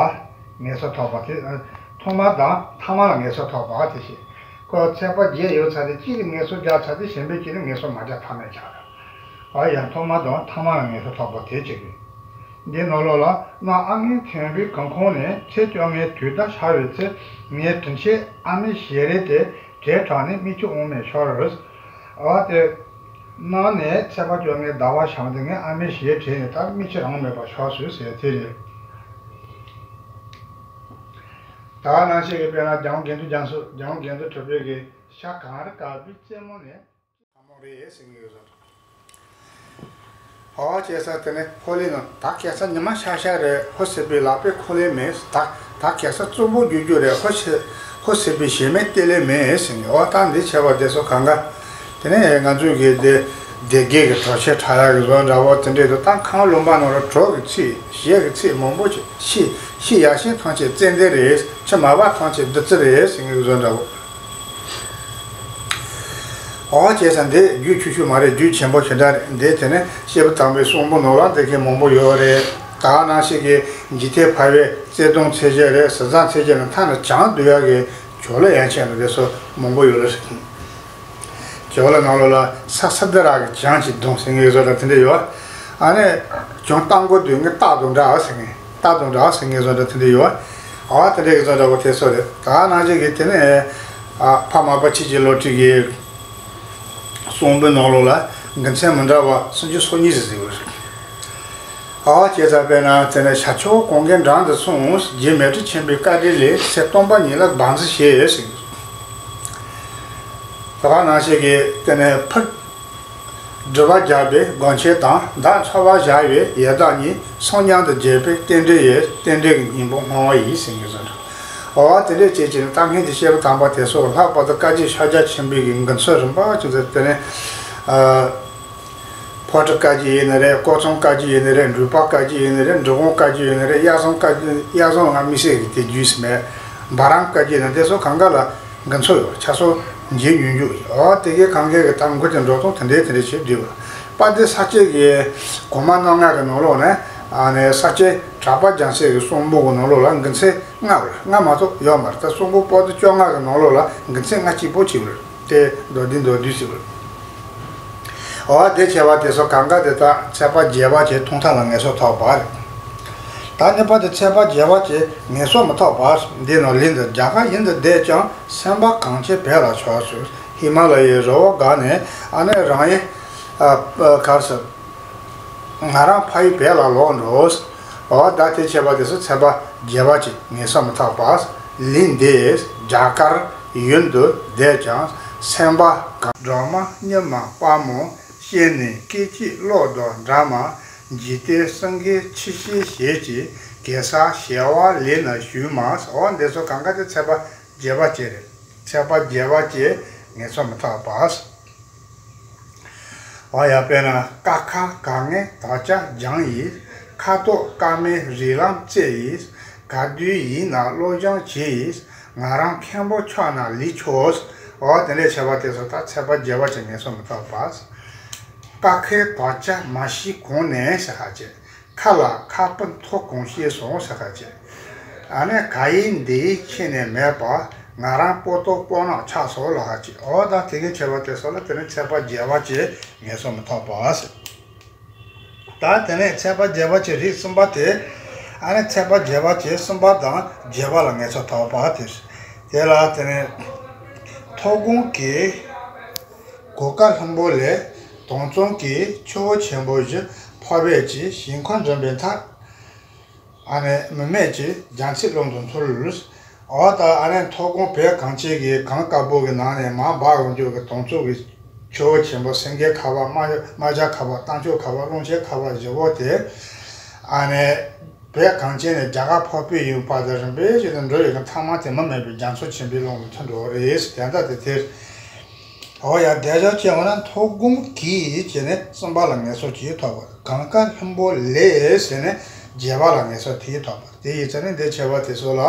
ངེས་སོ་ཐག་པ་དེ། ཐོག་མ་དང་ཐ་མ་ལ་ངེས་སོ་ཐག་པ་དེ་ཤེས། ཁོ་ཚེས་པ་བརྒྱད་ཡོད་ཚར་དེ་གཅིག་ལ་ངེས་སོ་རྒྱག་ཚར་དེ་གཞན་པའི་གཅིག་ལ་ངེས་སོ་མ་རྒྱག་ཐབས་མེད་ཆགས་རེད། ཨ་ཡང་ཐོག་མ་དང་ཐ་མ་ལ་ངེས་སོ་ཐག་པ་དེ་གཅིག་རེད། འདི་ནང་ལོགས་ལ། གནའ་ཨ་སྔོན་མཐོན་པོའི་གངས་ཁོངས་ནས། ཚེས་བཅོ་ལྔའི་དུས་ཟླ་ཤར་བའི་ཚེ། ངའི་དྲིན་ཆེན་ཨ་མའི་ཞལ་རས་དེ། བྲེགས་དྲངས་ནས་མིག་ཆུ་འོང་མེད་ཤོར། ཨ་དེ། གནའ་ནས་ཚེས་པ་བཅོ་ལྔའི་ཟླ་བ་ཤར་དེ་ངའི་ཨ་མའི་ཞལ་བྲེགས་ནས་ད་མིག་ཆུ་རང་མེད་པར་ཤོར་སོང་ཟེར་དེ་རེད། ད་ག་ནང་བཞིན་གྱི་དཔེར་ན་འཇམ་དབྱངས་དགེ་འདུན་རྒྱ་མཚོ། འཇམ་དབྱངས་དགེ་འདུན་གྲུབ་པའི་གི་ཤ་གངས་རི་དཀར་པོའི་རྩེ་མོ་ནས། ཐ་མ་རེད་ཟེར་གྱི་ཡོད་ས་རེད། ཨོ་བྱས་ཙང་དེ་ནས་ཧོ་ལེ་ནོ། ད་ཁ་སང་ཉི་མ་ཤར་ཤར་རེད། ཧོ་ཟེར་བའི་ལག་པས་ཁོ་ལེ་མེད། ད་ད་ཁ་སང་གཙུག་པོ་རྒྱུ་རྒྱུ་རེད། ཧོ་ཟེར་ཧོ་ཟེར་བའི་ཞལ་མས་དེ་ལེ་མེད་ཟེར་ནས། ཨོ་ད་འདི་བྱས་པ་དེ་ཚོ་གང་ག། དེ་ནས་ང་ཚོའི་གི་སྡེ་སྡེ་དགེ་གི་གྲོ་ཆས་འཁྲབ་ཡག་གི་བཟོ་འདྲ་བོ་དེ་འདྲས་དུ། ད་ཁང་ལུང་པ་ནང་ལ་གྲོ་གི་ཚིག་ཞལ་གི་ཚིག་མང་པོ་ཅིག་ཤི་ཤི་ཡ་ཤི་ཐམས་ཅད་ཙན་དན་རེད། ཤི་མ་བ་ཐམས་ཅད་བདུད་རྩི་རེད་ཟེར་ནས་བཟོ་འདྲ་བོ། ཨོ་བྱས་ཙང་འདི་རྒྱུད་ཆུང་ཆུང་མ་རེད། རྒྱུད་ཆེན་པོ་ཞེ་དྲག་རེད། འདི་དེ་ནས་སྐྱེས་བུ་དམ་པའི་གསུང་འབུམ་ནང་ལ་འདི་གའི་མང་པོ་ཡོད་རེད། ད་ག་ནང་བཞིན་གྱི་འཇིག་རྟེན་ཕལ་པའི་བརྩེ་དུང་ཚད་ཆེ་རེད། ཟས་གཙང་ཚད་ཆེ་ནས་ཐ་ན་བྱང་སྡོད་ཡག་གི་ཇོ་ལ་ཡན་ཆད་ནས་འདི་ཚོ་མང་པོ་ཡོད་རེད། ཇོ་ལ་ནང་ལོགས་ལ་ས་ས་དི་ར་གི་བྱང་གི་གདོང་ཟེར་མཁན་བཟོ་འདྲ་དེ་འདྲ་ཡོད། ཨ་ནི་བྱང་སྟག་མགོ་སྟོད་ངའི་སྟག་དང་འདྲ་ཟེར་མཁན། སྟག་དང་འདྲ་ཟེར་མཁན་བཟོ་འདྲ་དེ་འདྲ་ཡོད། ཨ་དེ་འདྲ་གི་བཟོ་འདྲ་བོ་དེ་ཚོ་རེད། ད་ག་ནང་བཞིན་གྱི་དེ་ནས་ཨ་ཕ་མར་པ་ཆོས་ཀྱི་བློ་གྲོས་ཀྱི་གསུང་འབུམ་ནང་ལོགས་ལ་དགེ་མཚན་མི་འདྲ་བ་སུམ་ཅུ་སོ་གཉིས་ཟེར་ཟེར་བ་རེད། ཨ་བྱས་ཙང་དཔེར་ན་དེ་ནས་ཤར་ཕྱོགས་གངྒཱའི་འགྲམ་དུ་སོང་། རྗེ་མཻ་ཏྲི་ཆེན་པོའི་བཀའ་དྲིན་ལས་ཚེ་སྟོང་པ་ཉིད་ལ་བང་མཛོད་བྱས་ཟེར། ད་ག་ནང་བཞིན་གྱི་དེ་ནས་ཕུར་སྒྲིབ་པ་སྦྱངས་པའི་སྒོམ་ཆེན་དང་། བདག་འཚོ་བ་བཞག་པའི་ཡི་དྭགས་གཉིས། སངས་རྒྱས་དང་མཇལ་བའི་རྟེན་འབྲེལ་ཡོད། རྟེན་འབྲེལ་གྱི་སྙིང་པོ་སྔོན་བ་ཡིན་ཟེར་མཁན་བཟོ་འདྲ། འོ་དེ་འདྲས་བྱས་བྱས་ནས་ད་སྔོན་གྱི་སྐྱེས་བུ་དམ་པ་དེ་ཚོ་ལྷག་པར་དུ་བཀའ་བརྒྱུད་ཕྱག་རྒྱ་ཆེན་པོའི་གི་མགུར་མཚོ་རིམ་པ་བྱས་ཏེ། དེ་ནས་ཨ་ཕོ་བྲང་བཀའ་བརྒྱུད་ཡིན་ནི་རེད། ཀོ་ཚང་བཀའ་བརྒྱུད་ཡིན་ནི་རེད། འབྲུག་པ་བཀའ་བརྒྱུད་ཡིན་ནི་རེད། འབྲི་གུང་བཀའ་བརྒྱུད་ཡིན་ནི་རེད། གཡའ་བཟང་བཀའ་བརྒྱུད། གཡའ་བཟང་ང་དམིགས་བསལ་གྱི་དེ་རྒྱུས་སུ་མེད། འབའ་རང་བཀའ་བརྒྱུད་ནི་དེ་ཚོ་གང་ག་ལ་མགུར་མཚོ་ཡོད། ཆ་ཚང་མཇལ་མྱོང་རྒྱུ་ཡོད། འོ་དེ་གའི་གང་གའི་གི་ད་མགུར་གྱི་འགྲོ་སྟངས་དེ་འདྲའི་དེ་འདྲའི་བྱས་བསྡད་པ། དཔལ་ལྡན་ས་སྐྱའི་གི་གོང་མ་རྣམ་ལྔ་གི་ནང་ལོགས་ནས་ཨ་ནི་ས་སྐྱའི་གྲགས་པ་རྒྱལ་མཚན་གྱི་གསུང་འབུམ་གྱི་ནང་ལོགས་ལ་མགུར་མཚན་ལྔ་རེད། ལྔ་མ་གཏོགས་ཡོད་མ་རེད། ད་གསུང་འབུམ་པོ་ཏི་བཅོ་ལྔ་གི་ནང་ལོགས་ལ་མགུར་མཚན་ལྔ་གཅིག་པོ་གཅིག་རེད། དེ་མདོར་བསྡུས་མདོར་བསྡུས་ཟེར་བ་རེད། འོ་དེ་བྱས་པ་དེ་ཚོ་གང་ག་དེ་དག་ཚེས་པ་བརྒྱད་པ་གྱི་ཐོག་མཐའ་ལ་ངེས་སོ་ཐོབ་པ་རེད། ད་གཉིས་པ་དེ་ཚེས་པ་བརྒྱད་པ་གྱི་ངེས་སོ་མི་ཐོབ་པ། འདི་ནང་ལན་དུ། རྒྱ་གར་ཡུལ་དུ་བསྡད་ཀྱང་། སེམས་པ་གངས་ཅན་བོད་ལ་ཕྱོགས་སུ། ཧི་མ་ལ་ཡའི་རི་བོ་བརྒལ་ནས། ཨ་ནི་རང་ཡུལ་ཨ་ཨ་གར་སོང་། ང་རང་ཕ་ཡུལ་བོད་ལ་ལོག་འགྲོ། འོ་ད་དེ་བྱས་པ་དེ་ཚོ་ཚེས་པ་བརྒྱད་པ་གྱི་ངེས་སོ་མི་ཐོབ་པ། ལན་འདི། རྒྱ་གར་ཡུལ་དུ་བསྡད་ཀྱང་སེམས་པ་གངས། སྒྲོལ་མ་ཉི་མ་དཔལ་མོ་ཤེས་ནས། སྐད་ཅིག་གློག་དང་འདྲ་མ། འཇིག་རྟེན་སེང་གེ་ཁྱི་ཤེས་ཞེས་ཀྱི། གེ་སར་ཞལ་བ་ལས་ན་བྱུང་མ། འོ་འདི་ཚོ་གང་ག་དེ་ཚེས་པ་བརྒྱད་པ་གྱི་རེད། ཚེས་པ་བརྒྱད་པ་གྱི་ངེས་སོ་མི་ཐོབ་པ། འོ་ཡ། དཔེར་ན་ཀ་ཁ་ག་ངའི་དག་ཆ་སྦྱངས་ཡིས། ཁ་དོག་དཀར་མོའི་རིགས་ལམ་བཙལ་ཡིས། ག་དུས་ཡིན་ན་བློ་སྦྱོང་བྱེད་ཡིས། ང་རང་མཁན་པོ་ཕྱོགས་ན་ལས་ཆོག། འོ་དེ་འདྲའི་བྱས་པ་དེ་ཚོ་ད་ཚེས་པ་བརྒྱད་པ་གྱི་ངེས་སོ་མི་ཐོབ་པ། ཀ་ཁའི་དག་ཆ་མ་ཤེས་གོང་ནས་ཟེར་ཁ་ཅིག་ཁ་ལ་ཁ་སྤུ་མཐོ་གང་ཤེས་སོང་ཟེར་ཁ་ཅིག་ཨ་ནི་ག་ཡིན་འདི་ཡིན་ཁྱེད་ནས་མེད་པ། ང་རང་པོ་ཏོ་པོ་ནག་ཆགས་སོང་ལ་ཁ་ཅིག་འོ་ད་དེ་གའི་བྱས་པ་དེ་ཚོ་ལ་དེ་ནི་ཚེས་པ་བརྒྱད་པ་གྱི་ངེས་སོ་མི་ཐོབ་པ་ཟེར། ད་དེ་ནས་ཚེས་པ་བརྒྱད་པ་གྱི་རིགས་གསུམ་པ་དེ། ཨ་ནི་ཚེས་པ་བརྒྱད་པ་གྱི་གསུམ་པ་དང་བརྒྱད་པ་ལ་ངེས་སོ་ཐོབ་པ་དེ། དེ་ལ་དེ་ནས་མཐོ་སྒང་གི་གོ་ཀ་ལྷུན་པོ་ལས། དྭངས་གཙང་གི་ཆུ་བོ་ཆེན་པོ་བཞི་འཕགས་པའི་ཀྱི། ཞིང་ཁམས་འགྲིམ་པའི་མཐའ། ཨ་ནི་མུ་མེད་ཀྱི་རྒྱ་མཚོའི་ཀློང་དུ་འཐོར། འོ་ད་ཨ་ནི་མཐོ་སྒང་བོད་གངས་ཅན་གྱི་གངས་དཀར་པོ་གི་ནང་ནས་མར་འབབ་ཡོང་རྒྱུ་གི་དྭངས་གཙང་གི་ཆུ་བོ་ཆེན་པོ། སེང་གེ་ཁ་བ། རྨ་རྨ་བྱ་ཁ་བ། རྟ་མཆོག་ཁ་བ། ཀླུང་ཆེན་ཁ་བ་བཞི་པོ་དེ། ཨ་ནི་བོད་གངས་ཅན་ནས་རྒྱ་གར་འཕགས་པའི་ཡུལ་བར་དུ་རིམ་པས་བཞིན་དུ་འགྲོ་ཡོང་གི་མཐའ་མ་དེ་མུ་མེད་པའི་རྒྱ་མཚོ་ཆེན་པོའི་ཀློང་དུ་འཐོར་འགྲོ་བ་རེད། དེ་འདྲ་དེ་དེར། འོ་ཡ། དེ་བཞག་བྱས་འོ་ན་མཐོ་སྒང་གི་བྱས་ནས་གསུམ་པ་ལ་ངེས་སོ་གཅིག་ཐོབ་པ། གོ་ཀ་ལྷུན་པོ་ལས་ཟེར་ནས་བརྒྱད་པ་ལ་ངེས་སོ་དེ་ཐོབ་པ། དེ་ཡིན་ཙང་ནི་འདི་བྱས་པ་དེ་ཚོ་ལ་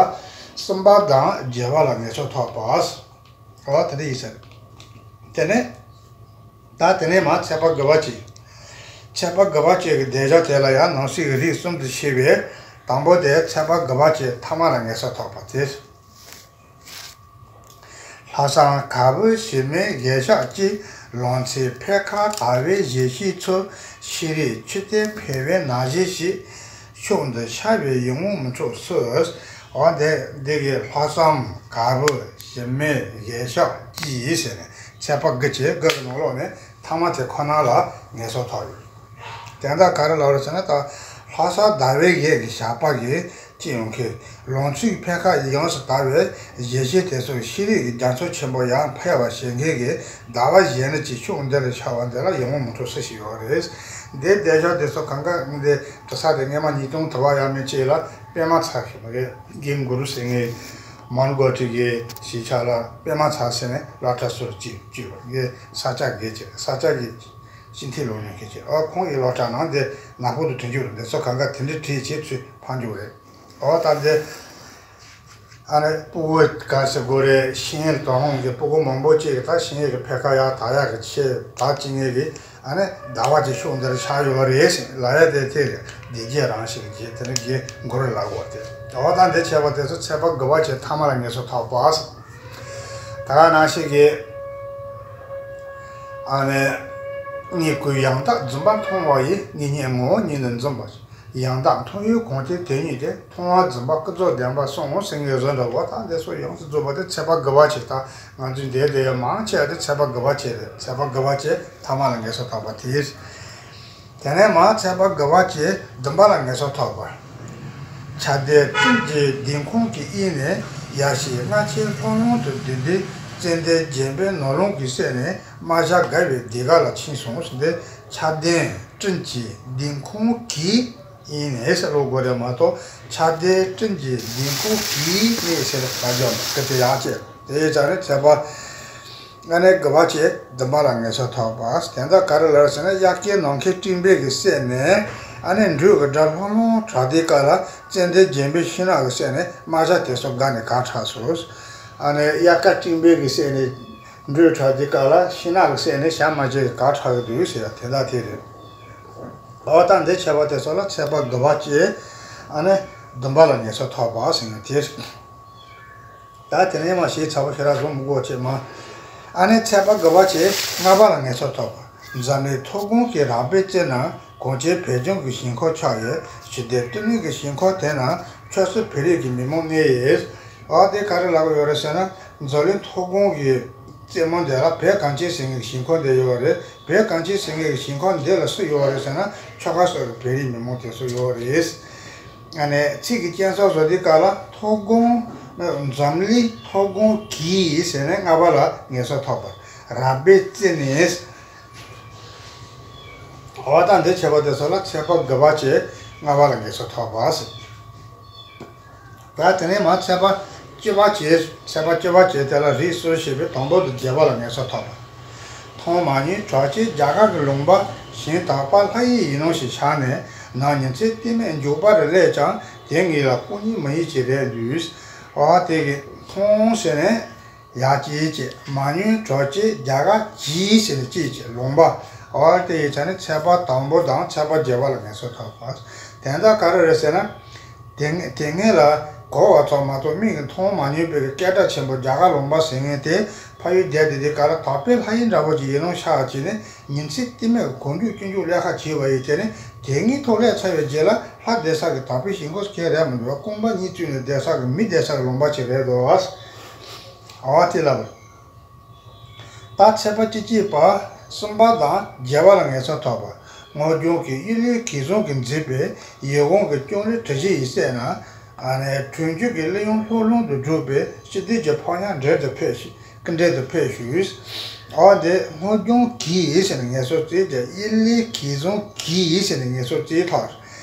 གསུམ་པ་དང་བརྒྱད་པ་ལ་ངེས་སོ་ཐོབ་པ། འོ་དེ་འདྲ་ཡིན་ཙང་། དེ་ནས་ད་དེ་ནས་མར་ཚེས་པ་དགུ་པ་གཅིག་ཚེས་པ་དགུ་པ་གཅིག་གི་དེ་བཞག་དེ་ལ་ཡང་ནང་གསེས་ཀྱི་རིགས་གསུམ་དུ་ཕྱེ་བའི་དང་པོ་དེ་ཚེས་པ་དགུ་པ་གཅིག་ཐ་མ་ལ་ངེས་སོ་ཐོབ་པ་དེ། ལྷག་བསམ་དཀར་པོའི་ཞི་མི་ཞལ་ཕྱག་གཅིག་ལང་ཚོའི་འཕེལ་ཁ་དར་བའི་ཞལ་ཤེས་ཚུལ། ཤེས་རིག་མཆོད་རྟེན་འཕེལ་བའི་ན་གཞོན་ཞིག་ཕྱོགས་འདི་ཤར་བའི་ཡིད་འོང་མི་འཕྲོག་སོ། འོ་འདི་འདི་གི་ལྷག་བསམ་དཀར་པོའི་ཞི་མི་ཞལ་ཕྱག་གཅིག་ཟེར་ནས་ཚེས་པ་དགུ་གཅིག་དགུ་གི་ནང་ལོགས་ནས་ཐ་མ་དེ་ཁོ་ན་ལ་ངེས་སོ་ཐོབ་ཡོད། དེ་འདྲ་ག་རེ་ལབ་རེད་ཟེར་ན། ད་ལྷ་ས་ཟླ་བའི་ཞལ་གྱི་ཞགས་པ་གི་ཅི་ཡོང་གི། ལང་ཚོའི་འཕེལ་ཁ་ཡོངས་སུ་དར་བའི་ཞལ་ཤེས་དེ་ཚོ་ཤེས་རིག་གི་རྒྱ་མཚོ་ཆེན་པོ་ཡར་འཕེལ་བར་བྱེད་མཁན་གྱི་ཟླ་བ་གཞན་ནི་ཅིག་ཕྱོགས་འདི་ལ་ཤར་བ་འདི་ལ་ཡིད་འོང་མི་འཕྲོག་སུ་ཞིག་ཡོད་རེད། འདི་སྡེ་ཤག་དེ་ཚོ་གང་ག་འདི་གྲུ་ས་དེ་སྔས་མ་ཉིས་སྟོང་དུ་བ་ཡ་མེད་ཅིག་ལ་པད་མ་ཚ་ཞིག་མ་རེད། གིང་གུ་རུ་ཟེར་ངའི་མོན་གྷོ་ཊི་གི་གཞིས་ཆགས་ལ་པད་མ་ཚ་ཟེར་ནས་སློབ་གྲྭ་ཟུར་གཅིག་བཅུག་པ་ངའི་ས་སྐྱ་དགེ་ཆེ་ས་སྐྱ་གི་སྤྱི་འཐུས་ལོ་ཉོན་མཁན་ཅིག་ཨ་ཁོང་གི་སློབ་གྲྭ་ནང་དེ་ནག་པོ་དུ་དྲན་རྒྱུ་རེད། འདི་ཚོ་གང་ག་དེ་འདྲའི་བྲིས་བྱས་ཚུར་ཕར་འཇུག་རེད། ཨོ་ད་འདི། ཨ་ནི་སྤུ་གུ་ག་ཟེར་དགོས་རེད། ཤེས་ཡོན་དང་ཧོང་གི་སྤུ་གུ་མང་པོ་ཅིག་གིས་ད་ཤེས་ཡོན་གྱི་འཕེལ་ཁ་ཡག་དར་ཡག་གི་ཆེད་ད་ཅི་ངེས་ཀྱི་ཨ་ནི་ཟླ་བ་གཅིག་ཤོག་འདིར་ཆགས་ཡོད་རེད་ཟེར་ལབ་ཡ་དེ་དེ་རེད། དེ་རྗེས་རང་ཞིག་རྗེས་དེ་ནི་རྗེས་མགོ་རུ་ལག་འོག་དེ་ཨོ་ད་འདི་བྱས་པ་དེ་ཚོ་ཚེས་པ་དགུ་པ་བྱས་ཐ་མ་ལ་ངལ་གསོ་ཐོབ་པ། ད་ག་ནང་བཞིན་གྱི་ཨ་ནི་གཉིད་ཁུག་ཡང་དག་འཛུམ་པ་མཐོང་བ་ཡིས། གཉིད་ཉལ་ངོ་བོ་ཉིད་ནི་འཛུམ་པ། ཡང་དག་མཐོང་ཡུལ་གང་ཅི་དེ་ཉིད་དེ། མཐོང་བ་འཛུམ་པ་ཀུན་རྫོབ་བདེན་པ་གསུངས་ཟེར་ངེས་བཟོ་འདྲ་བོ་དང་དེ་ཚོ་ཡོངས་སུ་རྫོགས་པ་དེ་ཚེས་པ་དགུ་པ་བྱས། ད་ང་ཚོའི་འདས་དེ་མང་ཆེ་བ་དེ་ཚེས་པ་དགུ་པ་བྱས་རེད། ཚེས་པ་དགུ་པ་བྱས་ཐ་མ་ལ་ངལ་གསོ་ཐོབ་པ་དེ་དེ་ནས་མར་ཚེས་པ་དགུ་པ་བྱས་བདུན་པ་ལ་ངལ་གསོ་ཐོབ་པ། ཆར་ཟླའི་སྤྲིན་གྱི་ལྡིང་ཁང་གི་དབྱིངས་ནས། ཡར་ཞིག་སྔ་ཕྱིར་ལྷུང་ལྷུང་དུ་ལྡིར་ལྡིར། ཙན་དན་རྒྱན་པའི་ནོར་ལོངས་ཀྱི་སྲས་ནི། རྨ་བྱ་དགའ་བའི་ཟློས་གར་ལ་ཕྱིན་སོང་ཟེར་ཏེ། ཆར་ཟླའི་སྤྲིན་གྱི་ལྡིང་ཁང་གི་དབྱིངས་ནས་ཟེར་ལབ་དགོས་རེད་མ་གཏོགས། ཆར་ཟླའི་སྤྲིན་གྱི་ལྡིང་ཁང་གི་དབྱིངས་ནས་ཟེར་བ་འཇོག་ན་སྐད་ཆ་ཡག་བྱས། དེའི་ཆ་ནས་ཚེས་པ་ཨ་ནི་དགུ་པ་བྱས་བདུན་པ་ལ་ངལ་གསོ་ཐོབ་པ། དེ་འདྲ་ག་རེ་ལབ་ཟེར་ན། དབྱར་ཁའི་ནམ་མཁའི་སྤྲིན་པ་གི་སྲས་ནས་ཨ་ནི་འབྲུག་གི་སྒྲ་ལྷང་ལྷང་གྲགས་དུས་སྐབས་ལ། ཙན་དན་རྒྱན་པའི་ཤིང་ནགས་ཀྱི་སྲས་ནས་རྨ་བྱ་དེ་ཚོ་དགའ་ནས་གར་འཁྲབ་སོང་། ཨ་ནི་དབྱར་ཁ་སྤྲིན་པ་གི་སྲས་ནས་འབྲུག་གྲགས་དུས་སྐབས་ལ་ཤིང་ནགས་ཀྱི་སྲས་ནས་བྱ་རྨ་བྱའི་གར་འཁྲབ་ཀྱི་འདུག་ཟེར་ཡ་དེ་འདྲ་དེ་རེད། འོ་ད་འདི་བྱས་པ་དེ་ཚོ་ལ་ཚེས་པ་དགུ་པ་བྱས་ཨ་ནི་བདུན་པ་ལ་ངལ་གསོ་ཐོབ་པ་ཟེར་ཡ་དེ་རེད། ད་དེ་ནས་མར་ཞེས་ཚ་པོ་ཞེ་དྲག་བཟོ་མི་དགོས་བྱས་མ། ཨ་ནི་ཚེས་པ་དགུ་པ་བྱས་ལྔ་པ་ལ་ངལ་གསོ་ཐོབ་པ། འཛམ་གླིང་མཐོ་སྒང་གི་རགས་པའི་རྩེ་ན། གངས་ཅན་བོད་ལྗོངས་ཀྱི་ཞིང་ཁམས་ཆགས་ཡོད། ཞི་བདེ་བསྟི་གནས་ཀྱི་ཞིང་ཁམས་དེ་ན། ཆོས་སྲིད་བོད་རིགས་ཀྱི་མི་མང་གནས་ཡོད། ཨ་དེ་ག་རེ་ལབ་ཀྱི་ཡོད་རེད་ཟེར་ན། འཛམ་གླིང་མཐོ་སྒང་གི་རྩེ་མོ་འདི་ལ་བོད་གངས་ཅན་ཟེར་མཁན་གྱི་ཞིང་ཁམས་འདི་ཡོད་རེད། བོད་གངས་ཅན་ཟེར་མཁན་གྱི་ཞིང་ཁམས་འདི་ལ་སུ་ཡོད་རེད་ཟེར་ན། ཆོལ་ཁ་སོགས་ཀྱི་བོད་རིགས་མི་མང་དེ་ཚོ་ཡོད་རེད། ཨ་ནི་ཚིག་གི་སྐྱོན་ཚར་བཟོ་དུས་སྐབས་ལ་མཐོ་སྒང་། འཛམ་གླིང་མཐོ་སྒང་གི་ཟེར་ནས་ལྔ་པ་ལ་ངལ་གསོ་ཐོབ་པ། རགས་པའི་རྩེ་ནས། འོ་ད་འདི་བྱས་པ་དེ་ཚོ་ལ་ཚེས་པ་དགུ་པ་བྱས་ལྔ་པ་ལ་ངལ་གསོ་ཐོབ་པ་ཟེར། ད་དེ་ནས་མར་ཚེས་པ་བཅུ་པ་བྱས། ཚེས་པ་བཅུ་པ་བྱས་དེ་ལ་རིགས་སུ་ཆད་པའི་དང་པོ་དང་བརྒྱད་པ་ལ་ངལ་གསོ་ཐོབ་པ། མཐོང་མ་མྱོང་གྲགས་ཆེན་རྒྱ་གར་གྱི་ལུང་པ། ཞིང་དག་པ་ལྷ་ཡི་ཡུལ་ལུང་ཞེས་བྱ་ནས། ནམ་ཉིན་མཚན་གཏིང་མེད་འཇུག་པར་སླད་ཀྱང་། དེ་ངེད་ལ་སྐུ་ཉིད་མི་ཡིན་ཅི་རེད་འདུག་ཨ་དེ་གི་མཐོང་ཟེར་ནས་ཡ་ཅི་ཅི། མ་མྱོང་གྲགས་ཆེན་རྒྱ་གར་གྱི་ཟེར་ནས་ཅི་ཅི་ལུང་པ། ཨ་དེ་ཡི་ཆ་ནས་ཚེས་པ་དང་པོ་དང་ཚེས་པ་བརྒྱད་པ་ལ་ངལ་གསོ་ཐོབ་པ། དེ་འདྲ་ག་རེ་རེད་ཟེར་ན། དེ་སྔ་དེ་སྔ་ལ་གོ་བ་ཙམ་མ་གཏོགས་མིག་གིས་མཐོང་མ་མྱོང་བའི་སྐད་གྲགས་ཆེན་པོ་རྒྱ་གར་ལུང་པ་ཟེར་མཁན་དེ་ཕ་ཡུལ་བསྡད་དེ་དེ་ག་ལ་དག་པའི་ལྷ་ཡི་འདྲ་པོ་ཅིག་ཡིན་ནོ་ཤག་བྱས་ནས་ཉིན་མཚན་གཏིང་མེད་གང་མགྱོགས་ཅི་མགྱོགས་སླེབས་ཁ་བྱས་པ་ཡིན། དེ་ནས་དེ་སྔའི་ཐོག་སླེབས་ཚར་བའི་རྗེས་ལ་ལྷ་བསྡད་ས་གི་དག་པའི་ཞིང་ཁམས་སུ་གང་རེད་མི་འདུག་བ། རྐང་པ་གཉིས་བཙུགས་ནས་བསྡད་ས་གི་མི་བསྡད་ས་གི་ལུང་པ་ཅིག་རེད་འདུག་བ། ཨ་དེ་ལ། ད་ཚེས་པ་བཅུ་གཅིག་པ་གསུམ་པ་དང་བརྒྱད་པ་ལ་ངལ་གསོ་ཐོབ་པ། སྔོ་ལྗང་གི་གཡུ་ལོའི་གོས་བཟང་གིས་མཛེས་པའི་ཡིད་འོང་གི་ལྕང་ལོའི་གྲུ་བཞི་ཡི་སྲས་ན། ཨ་ནི་གྲོང་ཁྱེར་གྱི་གླུ་དབྱངས་ལྷུང་ལྷུང་དུ་སྒྲོག་པའི་སྐྱིད་སྡུག་གི་ཕོ་ཉ་འགྲན་དུ་ཕེབས་ཤིང་སྐུ་མགྲོན་དུ་ཕེབས་ཞུས། ཨོ་དེ་སྔོ་ལྗང་གིས་ཟེར་ནས་ངལ་གསོ་བྱས་ཀྱང་གཡུ་ལོའི་གོས་བཟང་གིས་ཟེར་ནས་ངལ་གསོ་བྱས་ཐོག་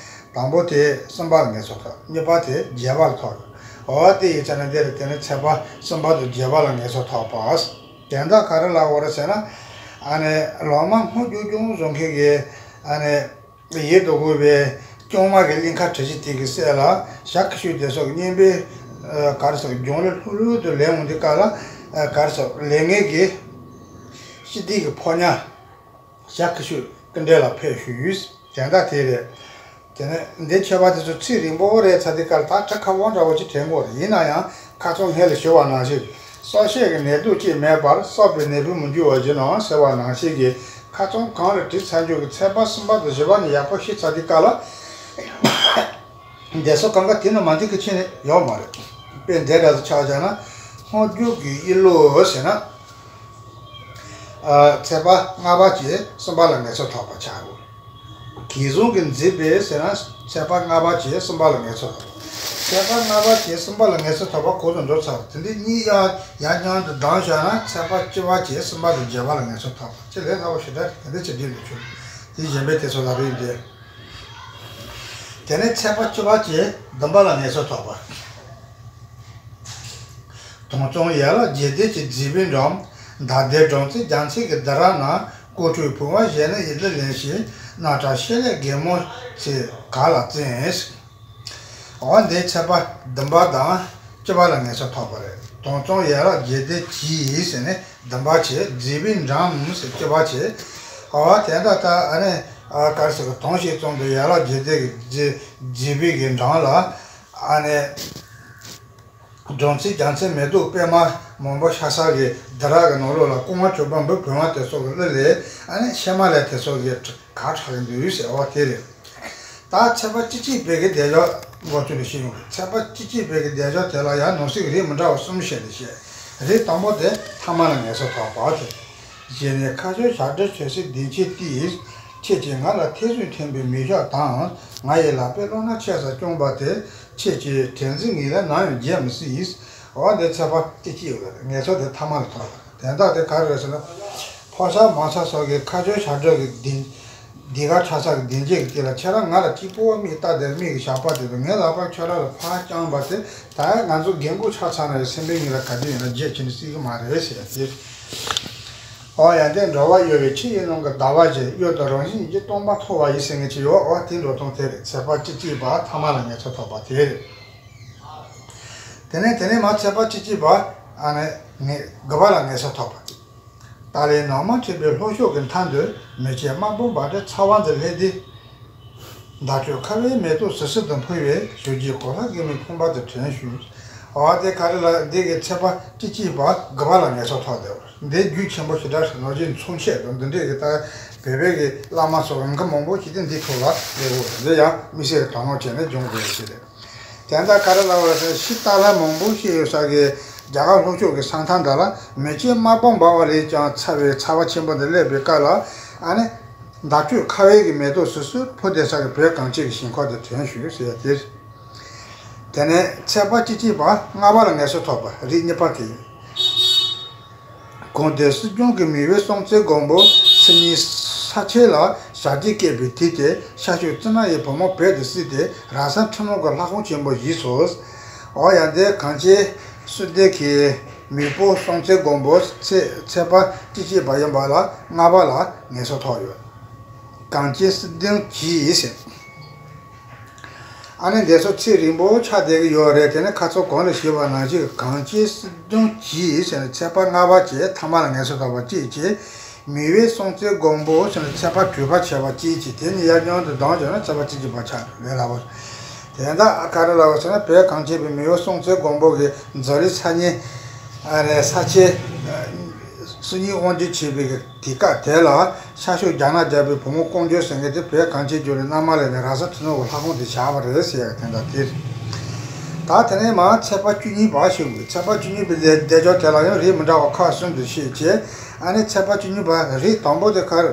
དང་པོ་དེ་གསུམ་པ་ལ་ངལ་གསོ་ཐོབ། གཉིས་པ་དེ་བརྒྱད་པ་ལ་ཐོབ། ཨོ་དེ་ཡི་ཆ་ནས་དེ་ལ་དེ་ནས་ཚེས་པ་གསུམ་པ་དང་བརྒྱད་པ་ལ་ངལ་གསོ་ཐོབ་པ། དེ་འདྲ་ག་རེ་ལབ་དགོས་རེད་ཟེར་ན། ཨ་ནི་ལོ་མ་སྔོ་ལྗང་ལྗང་བཟོ་མཁན་གྱི་ཨ་ནི་ཡིད་དུ་འོང་བའི་ལྕང་མ་གི་གླིང་ཁ་གྲུ་བཞི་དེ་གི་སྲས་ལ་ཞྭ་ཁ་ཤུད་དེ་སོགས་ཀྱི་སྙན་པའི་ཨ་ག་རེ་ཟེར་ལྗང་ལོ་ལྷུག་ལྷུག་ཏུ་ལེན་འོང་དུས་སྐབས་ལ་ཨ་ག་རེ་ཟེར་ལེན་མཁན་གྱི་སྐྱིད་སྡུག་གི་ཕོ་ཉ། ཞྭ་ཁ་ཤུད་སྐུ་མགྲོན་ལ་ཕེབས་ཞུས། དེ་འདྲ་དེ་རེད། དེ་ནས་འདི་མཆོད་པ་དེ་ཚོ་ཚིག་རིང་པོ་རེད་ཚར་དུས་སྐབས་ལ་ད་ཁྲ་ཁ་བོ་འདྲ་བོ་ཅིག་དྲན་དགོས་རེད། ཡིན་ན་ཡང་ཁ་རྩང་སྔོན་ལ་ཞུ་བ་ནང་བཞིན། བསགས་བཤད་ཀྱི་ནད་དུག་ཅིག་མེད་པར་བསགས་པའི་ནད་འབུ་མི་འགྱུར་བར་བྱིན་ནོ་ཟེར་བ་ནང་བཞིན་གྱི་ཁ་རྩང་གང་ལ་བྲིས་ཚར་རྒྱུ་གི་ཚེས་པ་གསུམ་པ་དང་བཞི་པ་ནས་ཡག་པོ་ཤེས་ཚར་དུས་སྐབས་ལ། འདས་སོ་གང་ག་དེ་ནི་མ་འགྲིག་གི་ཆེ་ནས་ཡོད་མ་རེད། དཔེ་འདས་འདྲ་ཚོ་ཆགས་བྱས་ན་སྔོ་རྒྱུག་གི་ཡིད་བློ་ཟེར་ན། ཚེས་པ་ལྔ་པ་བྱས་གསུམ་པ་ལ་ངལ་གསོ་ཐོབ་པ་ཆགས་འོ། གོས་བཟང་གིས་མཛེས་པའི་ཟེར་ན་ཚེས་པ་ལྔ་པ་བྱས་གསུམ་པ་ལ་ངལ་གསོ་ཐོབ། ཚེས་པ་ལྔ་པ་བྱས་གསུམ་པ་ལ་ངལ་གསོ་ཐོབ་པ་གོང་དུ་འགྲོ་ཚར། དེ་འདི་གཉིས་ཡང་ཡང་ཡང་དུ་ལྡང་བཞག་ན་ཚེས་པ་བཅུ་པ་བྱས་གསུམ་པ་དང་བརྒྱད་པ་ལ་ངལ་གསོ་ཐོབ་པ་ཅི་ལས་སླ་བོ་ཞེ་དྲག་དེ་འདི་ཅི་བསྒྲིགས་ལ་ཆུག་དེ་གཞན་པའི་དེ་ཚོ་ལ་རིགས་འདི། དེ་ནས་ཚེས་པ་བཅུ་པ་གྱི་བདུན་པ་ལ་ངལ་གསོ་ཐོབ་པ། དྭགས་གཙང་ཡན་ལག་བརྒྱད་སྡེ་གྱི་མཛེས་པའི་འགྲམ། མདའ་སྡེ་སྦྲང་རྩི་རྒྱ་མཚོ་གི་ལྡུམ་ར་ན། ཀོ་ཁྲུས་བུང་བ་བཞད་ནད་ཡི་གེ་ལེན་ཞིང་། རྣམ་གྲངས་ཤེས་རིག་རྒན་མོ་ཚེ་ག་ལ་བཙན། འོ་འདི་ཚེས་པ་བདུན་པ་དང་བཅུ་པ་ལ་ངལ་གསོ་ཐོབ་པ་རེད། དྭགས་གཙང་ཡན་ལག་བརྒྱད་སྡེ་གྱི་ཟེར་ནས་བདུན་པ་བྱས། མཛེས་པའི་འགྲམ་ཟེར་བཅུ་པ་བྱས། འོ་དེ་འདྲ་ད་ཨ་ནི་ཨ་ག་རེ་ཟེར་གི། དྭགས་ཤིང་གཙང་དུ་ཡན་ལག་བརྒྱད་སྡེ་གི་མཛེས་མཛེས་པའི་གི་འགྲམ་ལ་ཨ་ནི་སྦྲང་རྩི་རྒྱ་མཚོའི་མེ་ཏོག་པད་མ་མང་པོ་ཤར་ས་གི་ལྡུམ་ར་གི་ནང་ལོགས་ལ་རྐང་མ་གྱོག་པོ་འབུ་བུང་བ་དེ་ཚོ་གི་གླུ་ལས་ཨ་ནི་ཤལ་མ་ལ་དེ་ཚོ་གི་གར་འཁྲབ་གི་འདུག་ཟེར་བ་དེ་རེད། ད་ཚེས་པ་བཅུ་གཅིག་པའི་གི་བདེ་འཇགས་འགོ་བཙུགས་ནས་ཤེས་ཡོང་གི། ཚེས་པ་བཅུ་གཅིག་པའི་གི་བདེ་འཇགས་དེ་ལ་ཡང་ནང་གསེས་ཀྱི་རིགས་མི་འདྲ་བ་གསུམ་བཤད་དེ་བཤད། རིགས་དང་པོ་དེ་ཐ་མ་ལ་ངལ་གསོ་ཐོབ་པ་དེ། གཞི་ནས་ཁ་སྦྱོར་ཞབས་བྲོ་ཆོས་སྲིད་སྡིངས་ཆའི་སྟེང་ཁྱེད་ཀྱིས་ང་ལ་ཐེ་ཚོམ་འཐེན་པའི་མི་ཤོག་དང་། ང་ཡི་ལག་པའི་གློ་ན་ཆེ་ས་བཅོམ་པ་དེ། ཁྱེད་ཀྱི་དྲན་འཛིན་ངེད་ལ་ནམ་ཡང་བརྗེད་མི་སྲིད། འོ་འདི་ཚེས་པ་བཅུ་གཅིག་ཡོད་རེད། ངལ་གསོ་དེ་ཐ་མ་ལ་ཐོབ་པ་དོན་དག་དེ་ག་རེ་རེད་ཟེར་ན། ཕོ་གསར་མོ་གསར་སོགས་ཀྱི་ཁ་སྦྱོར་ཞབས་བྲོ་གི་ལྡིང་ལྡིང་ག་འཁྲབ་ས་གི་སྡིངས་ཆའི་དཀྱིལ་ལ་ཁྱེད་རང་ང་ལ་གཅིག་པུའི་མིག་ལྟ་བསྡད་མིག་གི་ཞགས་པ་དེ་དང་། ངའི་ལག་པ་ཁྱོད་རང་ལ་ཕར་བརྐྱངས་པ་དེ། ད་ང་ཚོ་རྒན་རྒོན་ཆགས་ཚར་ན་ཡང་སེམས་པའི་ངོས་ལ་ག་དུས་ཡིན་ན་བརྗེད་ཕྱིན་སྲིད་ཀྱི་མ་རེད་ཟེར་ཡ་དེ། ཨོ་ཡ་འདི་འགྲོ་བ་གཡོ་བའི་ཆུ་ཡི་ནང་གི་ཟླ་བ་བཞིན། གཡོ་དང་རང་བཞིན་གྱི་སྟོང་པ་མཐོ་བ་ཡི་ཟེར་མཁན་ཅིག་ཡོད། ཨོ་དེ་འགྲོ་སྟངས་དེ་རེད། ཚེས་པ་བཅུ་གཅིག་པ་ཐ་མ་ལ་ངལ་གསོ་ཐོབ་པ་དེ་རེད། དེ་ནས་དེ་ནས་མ་ཚེས་པ་བཅུ་གཅིག་པ་ཨ་ནི་ངེ་དགུ་པ་ལ་ངལ་གསོ་ཐོབ་པ། ཏཱ་ལའི་ནང་མ་ཁྲིད་པའི་ལྷོ་ཕྱོགས་ཀྱི་མཐའ་འདིར། མེ་ལྕེ་དམར་པོ་འབར་འདྲའི་ཚ་བ་འདི་ལྷོད་དེ། མདའ་གཅོད་ཁ་བའི་མེ་ཏོག་སིལ་སིལ་དུ་འཕུར་བའི་ཞོལ་གྱི་གོ་ལ་གི་མི་ཕོངས་པ་དེ་དྲན་བྱུང་། ཨ་བ་དེ་ག་རེ་ལ་འདི་གི་ཚེས་པ་བཅུ་གཅིག་པ་དགུ་པ་ལ་ངལ་གསོ་ཐོབ་བསྡད་པ་འདི་རྒྱུད་ཆེན་པོ་ཞེ་དྲག་ནོར་གྱི་མཚུངས་བཤད་དང་འདི་འདྲས་ཀྱི་ད་བོད་པའི་གི་བླ་མ་ཚོ་གི་མང་པོ་ཞིག་དེ་འདི་ཐོག་ལ་ཡོད། འདི་ཡང་དམིགས་བསལ་གྱི་དོ་སྣང་བྱས་ནས་སྦྱོང་དགོས་ཞིག་རེད། དེ་འདྲ་ག་རེ་ལབ་པ་རེད་ཟེར་ན། ཕྱི་ལྟར་ལྷ་མང་པོ་ཞིག་ཡོད་ས་གི་རྒྱ་གར་ལྷོ་ཕྱོགས་ཀྱི་ས་མཐའ་འདི་ལ་མེ་ལྕེ་དམར་པོ་འབར་བ་ལས་ཀྱང་ཚ་བའི་ཚ་བ་ཆེན་པོ་འདི་སླེབས་པའི་སྐབས་ལ་ཨ་ནི། མདའ་གཅོད་ཁ་བའི་གི་མེ་ཏོག་སིལ་སིལ་འཕུར་བསྡད་ས་གི་བོད་གངས་ཅན་གྱི་ཞིང་ཁམས་དེ་དྲན་བྱུང་ཟེར་ཡ་དེ་རེད། དེ་ནས་ཚེས་པ་བཅུ་གཅིག་པ་ལྔ་པ་ལ་ངལ་གསོ་ཐོབ་པ་རིགས་གཉིས་པ་གི། དགོན་སྡེ་སྲིད་སྐྱོང་གི་མི་བོས་སྲོང་བཙན་སྒམ་པོ་སྲིད་ཉིན་ས་ཆེ་ལ་ཞག་གཅིག་སྐྱེས་པའི་དུས་དེར་ཤར་ཕྱོགས་ཙི་ན་ཡི་བུ་མོ་བོད་དུ་བསུས་ཏེ་ར་ས་ཁྲི་ནོར་གྱི་ལྷ་ཁང་ཆེན་པོར་བཞུགས་སོ། འོ་ཡ་འདི་གངས་ཅན་སྲིད་སྡེ་གི་མི་བོ་སྲོང་བཙན་སྒམ་པོ་ཚེས་ཚེས་པ་བཅུ་གཅིག་པ་ཡིན་པ་ལ་ལྔ་པ་ལ་ངལ་གསོ་ཐོབ་ཡོད། གངས་ཅན་སྲིད་སྡེ་གྱིས་ཟེར། ཨ་ནི་འདས་སོ་ཚེ་རིང་པོ་ཆགས་བསྡད་ཀྱི་ཡོད་རེད། དེ་ནི་ཁ་སང་གོང་ལ་ཞུས་པ་ནང་བཞིན་གངས་ཅན་སྲིད་སྡེ་གྱིས་ཟེར་ནས་ཚེས་པ་ལྔ་པ་བཅས་ཐ་མ་ལ་ངལ་གསོ་ཐོབ་པ་གཅིག་བྱས། མི་བོས་སྲོང་བཙན་སྒམ་པོ་ཟེར་ནས་ཚེས་པ་དྲུག་པ་བྱས་པ་གཅིག་བྱས། དེ་ནི་ཡར་མཉམ་དུ་བསྡོམས་བྱས་ན་ཚེས་པ་བཅུ་གཅིག་པ་ཆགས་འགྲོ་ལས་སླ་པོ། དེ་འདྲ་ག་རེ་ལབ་པ་ཟེར་ན། བོད་གངས་ཅན་པའི་མི་བོ་སྲོང་བཙན་སྒམ་པོ་གི་མཛད་རིམ་ཚར་ཉིན་ཨ་རེ་ས་ཆེ་སྲིད་ཉིན་དབང་སྒྱུར་བྱས་པའི་དུས་སྐབས་དེ་ལ་ཤར་ཕྱོགས་རྒྱ་ནག་རྒྱལ་པོའི་བུ་མོ་ཀོང་ཇོ་ཟེར་མཁན་དེ་བོད་གངས་ཅན་ལྗོངས་ལ་མནའ་མ་ལེན་ནས་ར་ས་ཁྲི་ནོར་གྱི་ལྷ་ཁང་དེ་བཞག་པ་རེད་ཟེར་ཡ་དེ་འདྲ་དེ་རེད། ད་དེ་ནས་མར་ཚེས་པ་བཅུ་གཉིས་པ་ཞུ་དགོས། ཚེས་པ་བཅུ་གཉིས་པའི་བདེ་བདེ་འཇགས་དེ་ལ་ཡང་རིགས་མི་འདྲ་བ་ཁག་གསུམ་དུ་ཕྱེ་བྱས། ཨ་ནི་ཚེས་པ་བཅུ་གཉིས་པ་རིགས་དང་པོ་དེ་ག་རེ།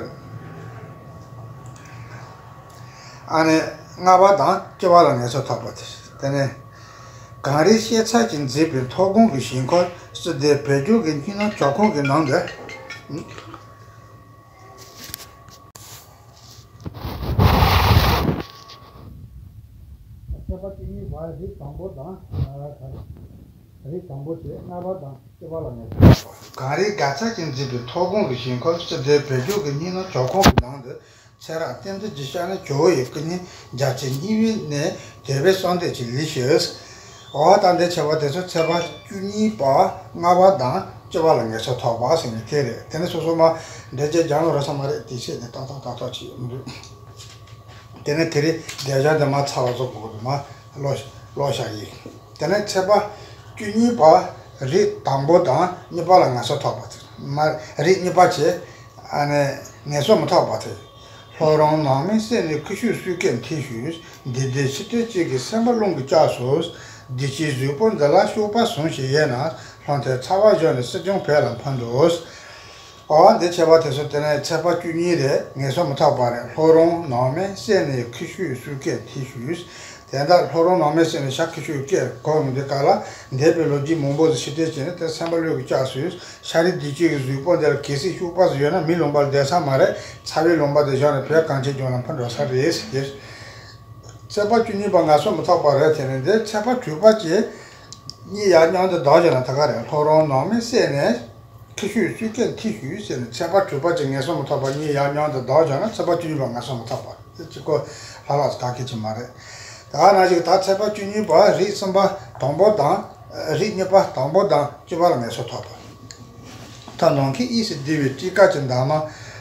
ཨ་ནི་ལྔ་པ་དང་བཅུ་པ་ལ་ངལ་གསོ་ཐོབ་པ་དེ། དེ་ནས་གངས་རིའི་ཤེལ་ཚལ་གྱིས་མཛེས་པའི་མཐོ་སྒང་གི་ཞིང་ཁམས། སྲིད་སྡེ་བོད་ལྗོངས་ཀྱི་སྙིང་ནགས་བྱ་ཁང་གི་ནང་དུ། ཚེས་པ་བཅུ་གཉིས་པ་རིགས་དང་པོ་དང་། རིགས་དང་པོ་བྱས། ལྔ་པ་དང་བཅུ་པ་ལ་ངལ་གསོ་ཐོབ་པ། གངས་རིའི་དགའ་ཚལ་གྱིས་མཛེས་པའི་མཐོ་སྒང་གི་ཞིང་ཁམས། སྲིད་སྡེ་བོད་ལྗོངས་ཀྱི་སྙིང་ནགས་བྱ་ཁང་གི་ནང་དུ། ཚེ་རབས་བསྟན་འཛིན་གྱི་ཞལ་ནས་ཇོ་བོ་ཡི་སྐུ་བརྙན་རྒྱ་ཆེ་གཉིས་པའི་གནས་དེ་བས་གསང་བདེ་ཅིག་ལི་ཞེས། འོ་ད་འདི་བྱས་པ་དེ་ཚོ་ཚེས་པ་བཅུ་གཉིས་པ་ལྔ་པ་དང་བཅུ་པ་ལ་ངལ་གསོ་ཐོབ་པ་ཟེར་ནས་དེ་རེད། དེ་ནས་སོ་སོ་མ་འགྲེལ་བྱེད་སྦྱང་ལོ་ར་ས་མ་རེད། དེ་བྱས་ནས་ཏག་ཏག་ཏག་ཏག་བྱེད་ཡོང་དུས། དེ་ནས་དེ་རིང་བདེ་འཇགས་འདི་མ་ཚར་བ་བཟོ་དགོས་འདུག་མ་ལོ་ལོ་བཞག་ཡིན། དེ་ནས་ཚེས་པ་བཅུ་གཉིས་པ་རིགས་དང་པོ་དང་གཉིས་པ་ལ་ངལ་གསོ་ཐོབ་པ་དེ་མ་རིགས་གཉིས་པ་བྱས། ཨ་ནི་ངལ་གསོ་མི་ཐོབ་པ་དེ། ལྷོ་རོང་ནང་མའི་སྲས་ནས་ཁུ་བྱུག་སོས་ཀས་འཐིབས་ཤོག་འདི་ལྟའི་ཕྱི་དྲོ་གཅིག་གི་སེམས་པ་རླུང་གིས་བཅག་སོང་། བདེ་སྐྱིད་གཟུགས་པོ་འདི་ལ་གཤོག་པ་ཟུང་ཞིག་ཡོད་ན། ལྷོ་མཐའི་ཚ་བ་གཞོམ་ནས་སྲིད་སྐྱོང་བོད་ལ་འཕུར་འགྲོ། འོ་འདི་བྱས་པ་དེ་ཚོ་དེ་ནས་ཚེས་པ་བཅུ་གཉིས་རེད། ངལ་གསོ་མི་ཐོབ་པ་རེད། ལྷོ་རོང་ནང་མའི་སྲས་ནས་ཁུ་བྱུག་སོས་ཀས་འཐིབས་ཤོག་དེ་ལྟར་ལྷོ་རོང་ནགས་མའི་གསེབ་ནས་ཤ་ཁི་ཤུ་སྐད་གོ་མི་འདི་ག་ལ་འདས་པའི་ལོ་རྒྱུས་མང་པོ་ཞིག་ཕྱིར་བལྟས་བྱས་ནས། དེ་སེམས་པ་བློས་ཀྱི་བཅག་སོས། ཤ་རི་འདི་གཅིག་གི་གཟུགས་པོ་འདི་ལ་གལ་སྲིད་ཤུག་པ་ཟིག་ཡོད་ན་མི་ལུང་པར་བསྡད་ས་མ་རེད། ཚ་བའི་ལུང་པ་དེ་བཞག་ནས་བོད་གངས་ཅན་ལྗོངས་ལ་འཕུར་འགྲོ་ས་རེད་ཟེར། ཚེས་པ་བཅུ་གཉིས་པ་ངལ་གསོ་མི་ཐོབ་པ་རེད་དེ་ནས་འདི་ཚེས་པ་དྲུག་པ་བཅས་གཉིས་ཡར་མཉམ་དུ་ལྡོག་བྱས་ན་ད་ག་རེད། ལྷོ་རོང་ནགས་མའི་གསེབ་ནས་ཁི་ཤུ་སུས་སྐད་འཐེན་ཞུས་ཟེར་ནས། ཚེས་པ་དྲུག་པ་གཅིག་ངལ་གསོ་མི་ཐོབ་པ་གཉིས་ཡར་མཉམ་དུ་ལྡོག་བྱུང་ན་ཚེས་པ་བཅུ་གཉིས་པ་ངལ་གསོ་མི་ཐོབ་པ་དེ་གཅིག་གོ་ལྷག་ལྷག་ག་གེ་ཅིག་མ་རེད། ད་ག་ནང་བཞིན་ད་ཚེས་པ་བཅུ་གཉིས་པ་རིགས་གསུམ་པ་དང་པོ་དང་། རིགས་གཉིས་པ་དང་པོ་དང་བཅུ་པ་ལ་ངལ་གསོ་ཐོབ་པ། ད་ནམ་མཁའི་དབྱིངས་སུ་བསྡུས་པའི་སྤྲིན་དཀར་གྱི་འདབ་མ།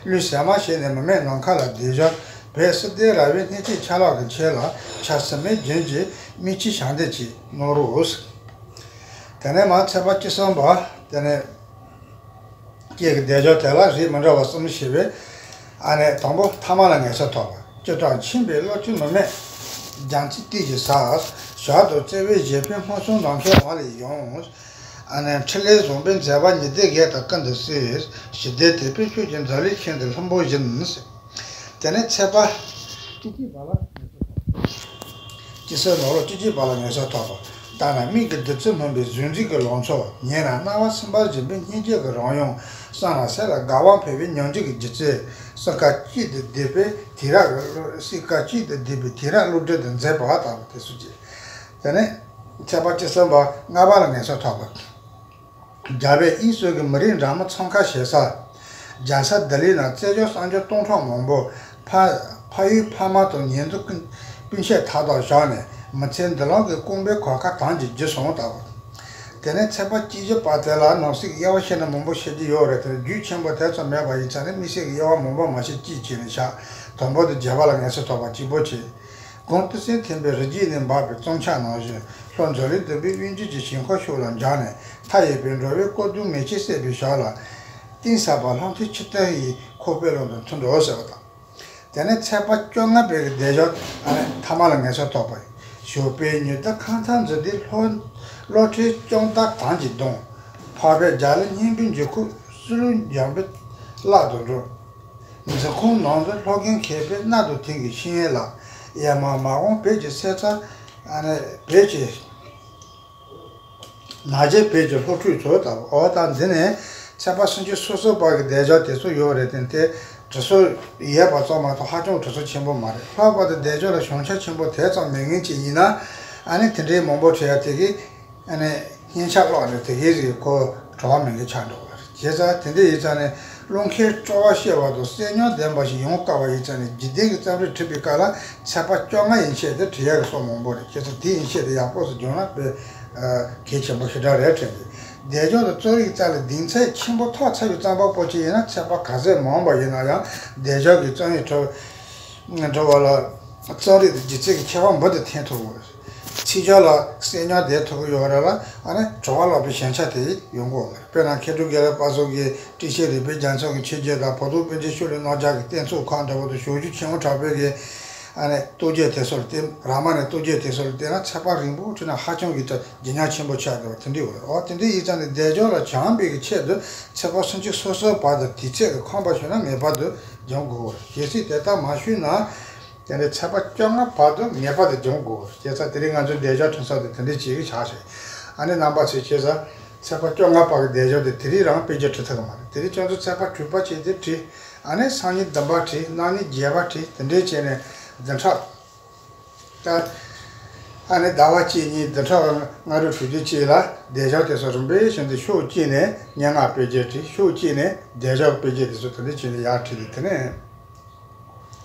ལུས་ཟད་མ་ཞིག་ནས་མི་མེད་ནམ་མཁའ་ལ་བསྡད་བཞག་བོད་སིལ་ལྡན་ར་བའི་སྣེ་གཅིག་ཆ་ལག་གི་ཆེད་ལ། ཆབ་སྲིད་མའི་རྒྱུན་གྱི་མིག་ཆུའི་ཞལ་འདེབས་ཅིག་གནང་རོགས། དེ་ནས་མར་ཚེས་པ་བཅུ་གསུམ་པ་དེ་ནས་སྐྱེས་ཀྱི་སྡེབ་སྦྱོར་དེ་ལ་རིགས་མི་འདྲ་བ་གསུམ་ཞེས་པའི་ཨ་ནི་དང་པོ་ཐ་མ་ལ་ངལ་གསོ་ཐོབ་པ། སྤྱིར་བཏང་ཁྱིམ་པའི་བློ་གྲོས་མི་མེད། རྒྱ་མཚོའི་གཏིང་གི་ཟ། ཞར་དུ་བརྩེ་བའི་བཞད་པའི་སྔོ་སོང་ནམ་མཁའི་འོག་ལས་ཡོང་། ཨ་ནི་འཕྲིན་ལས་བཟང་པོའི་མཛད་པ་ཉི་ཟླའི་གད་དང་ཀུན་ཏུ་བསིལ། ཞི་བདེའི་དད་པའི་ཤུགས་ཀྱིས་འཛམ་གླིང་ཁྱོན་དུ་ལྷུན་པོ་བཞིན། དེ་ནས་ཚེས་པ་བཅུ་གཅིག་པ་ལ་ངལ་གསོ་ཐོབ། སྐྱེས་སའི་ནོར་ལོ་བཅུ་གཅིག་པ་ལ་ངལ་གསོ་ཐོབ་པ། ལྟ་ན་མིག་གི་བདུད་རྩི་མུན་པའི་གཟུགས་འཛིན་གྱི་ལང་ཚོ། ཉན་ན་རྣ་བ་སྲིན་པོར་སྦྱིན་པའི་སྙིང་རྗེ་གི་རང་དབྱངས། བསམ་ན་ཟས་ལ་དགའ་བ་འཕེལ་བའི་ཉམས་འགྱུར་གྱི་སྒྱུ་རྩལ། སྲིད་ཀ་གཅིག་ཏུ་བསྡུས་པའི་དུས་རབས་ཀྱི་སྲིད་ཀ་གཅིག་ཏུ་བསྡུས་པའི་དུས་རབས་གླུ་སྒྲིག་ཏུ་མཛད་པ་དང་དེ་སོགས་ཀྱིས། དེ་ནས་ཚེས་པ་བཅུ་གསུམ་པ་ལྔ་པ་ལ་ངལ་གསོ་ཐོབ་པ། རྒྱལ་བའི་དབྱིངས་སུ་གི་མི་རིགས་འདྲ་མིན་འཚང་ཁ་བྱེད་ས། རྒྱལ་ས་ལྡི་ལི་ན་རྩེ་འཇོར་གསར་འབྱོར་སྟོང་ཕྲག་མང་པོ། ཕ་ཕ་ཡུལ་ཕ་མ་དང་ཉེ་འདུན་ཀུན་སྤུན་མཆེད་དག་དང་བཞག་ནས་མི་ཚེ་འདི་ལམ་གྱི་རྐང་པའི་གོ་ཁ་དམ་གྱིས་བརྒྱུད་སོང་ལྟ་བུ། དེ་ནས་ཚེས་པ་བཅུ་བཞི་པ་དེ་ལ་ནང་གསེས་ཀྱི་དབྱེ་བ་ཕྱེ་ན་མང་པོ་བཤད་རྒྱུ་ཡོད་རེད་དེ། རྒྱུས་ཆེན་པོ་དེ་ཙམ་མེད་པ་ཡིན་ཙང་ནས་དམིགས་བསལ་གྱི་དབྱེ་བ་མང་པོ་མ་ཕྱེ་གཅིག་བྱས་ནས་བཞག་དང་པོ་དེ་བརྒྱད་པ་ལ་ངལ་གསོ་ཐོབ་པ་གཅིག་པོ་བྱས། གངས་ཏི་སེ་འཐེན་པའི་རི་རྒྱུད་ནས་འབབ་པའི་གཙང་ཆབ་ནང་བཞིན། ལྷོ་མཛོད་ལས་ལྡན་པའི་དབུས་འབྱེད་ཀྱི་ཞིང་ཁམས་ཕྱོགས་ལ་འབྱར་ནས། མཐའ་ཡས་པའི་འགྲོ་བའི་སྐོར་གདུང་མེ་ལྕེས་བསྲེགས་པའི་ཞོར་ལ། གཏིང་ཟབ་པ་ལྷ་མཐའི་ཆུ་གཏེར་ཡི་ཁོག་པའི་ཀློང་དུ་འཐིམ་འགྲོ་ཟེར་བ་དང་། དེ་ནས་ཚེས་པ་བཅོ་ལྔ་པའི་གི་སྡེབ་སྦྱོར་ཨ་ནི་ཐ་མ་ལ་ངལ་གསོ་ཐོབ་པ་ཡིན། ཞོགས་པའི་ཉི་ཟླ་ཁ་མཐའ་འཛིན་དུས་ལྷོ་བློ་གྲོས་སྐྱོང་སྟེགས་དམ་གྱིས་གདུང་། འཕགས་པའི་རྒྱ་གླིང་སྙིང་པོའི་འགྱུར་ཁུག་སྲིད་ལུགས་འཇམ་པའི་ལག་ཏུ་འགྲོ། འཛིན་ཁང་ནང་དུ་ལྷོ་རྒན་མཁས་པའི་རྣལ་དུ་ཐིམ་གྱི་ཤེས་ཡོན་ལ། གཡེར་མ་མ་འོངས་བོད་ཀྱི་སེམས་རྩ་ཨ་ནི་བོད་ཀྱི་ནགས་ཀྱི་བོད་ཀྱི་སློབ་ཕྲུག་ཚོ་དང་། འོ་ད་འདི་ནས་ཚེས་པ་སུམ་ཅུ་སོ་སོ་བར་གྱི་སྡེབ་སྦྱོར་དེ་ཚོ་ཡོད་རེད་དེ། དེ་འབྲི་སྲོལ་ཡོད་པ་ཙམ་མ་གཏོགས་ཧ་ཅང་འབྲི་སྲོལ་ཆེན་པོ་མ་རེད། ལྷག་པར་དུ་སྡེབ་སྦྱོར་ལ་བྱང་ཆ་ཆེན་པོ་དེ་ཙམ་མེད་མཁན་ཅིག་ཡིན་ན། ཨ་ནི་དེ་འདྲའི་མང་པོ་བྲིས་ཡ་དེ་གིས་ཨ་ནི་སྙན་ཆ་བཀླགས་ནས་དེ་གའི་རིགས་ཁོ་བྲོ་བ་མེད་མཁན་ཆགས་འགྲོ་གི་རེད། བྱས་ཙང་དེ་འདྲ་ཡིན་ཙང་ནས་བློ་མཁས་སྤྲོ་བ་ཤེས་པ་དང་སེམས་མྱོང་ལྡན་པ་ཞིག་ཡོང་དཀའ་བ་ཡིན་ཙང་ནས། འཇིག་རྟེན་གྱི་རྩོམ་རིག་བྲིས་པའི་སྐབས་ལ་ཚེས་པ་བཅོ་ལྔ་ཡན་ཆད་དེ་བྲི་ཡ་གི་སོ་མང་པོ་རེད། བྱས་ཙང་དེ་ཡན་ཆད་དེ་ཡག་པོ་ཞིག་སྦྱོང་ན་དཔེ་གལ་ཆེན་པོ་ཞེ་དྲག་རེད་དྲན་གི། སྡེབ་སྦྱོར་དང་རྩོམ་རིག་རྩལ་ལ་གདེང་ཚད་ཆེན་པོ་ཐོབ་ཚར་བའི་རྩོམ་པ་པོ་ཅིག་ཡིན་ན། ཚེས་པ་ག་ཚད་མང་བ་ཡིན་ན་ཡང་སྡེབ་སྦྱོར་གྱི་རྩོམ་ཡིག་འབྲི་འགྲོ་བ་ལ་རྩོམ་རིག་དང་སྒྱུ་རྩལ་གྱི་ཁྱད་པར་འབུར་དུ་འཐེན་ཐུབ་ཀྱི་ཡོད་རེད། ཚིག་སྦྱོར་ལ་སེམས་མྱོང་ལྡན་ཐུབ་ཀྱི་ཡོད་རེད་ལ། ཨ་ནི་བྲོ་བ་ལོག་པའི་ཞན་ཆ་དེ་ཡོང་གི་ཡོད་རེད། དཔེར་ན་མཁས་གྲུབ་དགེ་ལེགས་དཔལ་འཛོམས་ཀྱི་ཀྲིག་ཤེས་རིག་པའི་རྒྱ་མཚོ་གི་ཆོས་བརྒྱད་དང་། བོ་དོང་པཎ་ཆེན་ཤོ་ལོ་ཀའི་རྣམ་གཞག་གི་གཏེར་མཛོད་ཁག་འདྲ་བོ་དང་། ཞབས་ཞུ་ཆེན་མོ་གྲགས་པའི་གི་ཨ་ནི་རྟོགས་བརྗོད་དེ་ཚོ་ལ་བརྟེན། རཱ་མ་ནའི་རྟོགས་བརྗོད་དེ་ཚོ་ལ་བརྟེན་ན། ཚེས་པ་རིང་པོ་བྲིས་ན་ཧ་ཅང་གི་ད་ཇེ་ཉག་ཆེན་པོ་ཆགས་འགྲོ་བ་དེ་འདྲ་ཡོད་རེད། འོ་དེ་འདྲ་ཡིན་ཙང་ནས་སྡེབ་སྦྱོར་ལ་སྦྱངས་པའི་གི་ཆེད་དུ་ཚེས་པ་སུམ་ཅུ་སོ་སོའི་བར་དུ་དུས་ཚོད་ཀྱི་ཁང་པ་ཞིག་ན་ངེས་པར་དུ་སྦྱང་དགོས་རེད། གལ་སྲིད་དེ་ལྟར་མ་ཞུས་ན། དེ་ནས་ཚེས་པ་བཅོ་ལྔ་བར་དུ་ངེས་པར་དུ་སྦྱང་དགོས། བྱས་ཙང་དེ་རིང་ང་ཚོའི་སྡེབ་སྦྱོར་ཁྲིད་ས་དེ་དེ་འདྲའི་ཅིག་ཆགས་ཤིང་། ཨ་ནི་རྣམ་པ་ཚོས་བྱས་ཙང་ཚེས་པ་བཅོ་ལྔ་བར་གྱི་སྡེབ་སྦྱོར་དེ་དེ་རིང་རང་དཔེ་ཆ་ཁྲིད་ཐུབ་ཀྱི་མ་རེད། དེ་རིང་ཁྱོད་ཚོ་ཚེས་པ་དྲུག་པ་བྱས་ཏེ་བྲིས། ཨ་ནི་སང་ཉིན་བདུན་པ་བྲིས། གནངས་ཉིན་བརྒྱད་པ་བྲིས། དེ་འདྲའི་བྱས་ནས་བདུན་ཕྲག་ད་ཨ་ནི་ཟླ་བ་གཅིག་གཉིས་བདུན་ཕྲག་ལྔ་དྲུག་དྲུག་ཅུ་གཅིག་ལ་སྡེབ་སྦྱོར་དེ་ཚོ་རིམ་པས་བཞིན་དུ་ཕྱོགས་གཅིག་ནས་སྙན་ངག་དཔེ་རྒྱས་བྲིས། ཕྱོགས་གཅིག་ནས་སྡེབ་སྦྱོར་དཔེ་རྒྱས་དེ་ཚོ་དེ་འདྲ་བྱས་ནས་ཡར་བྲིས་ཏེ། དེ་ནས་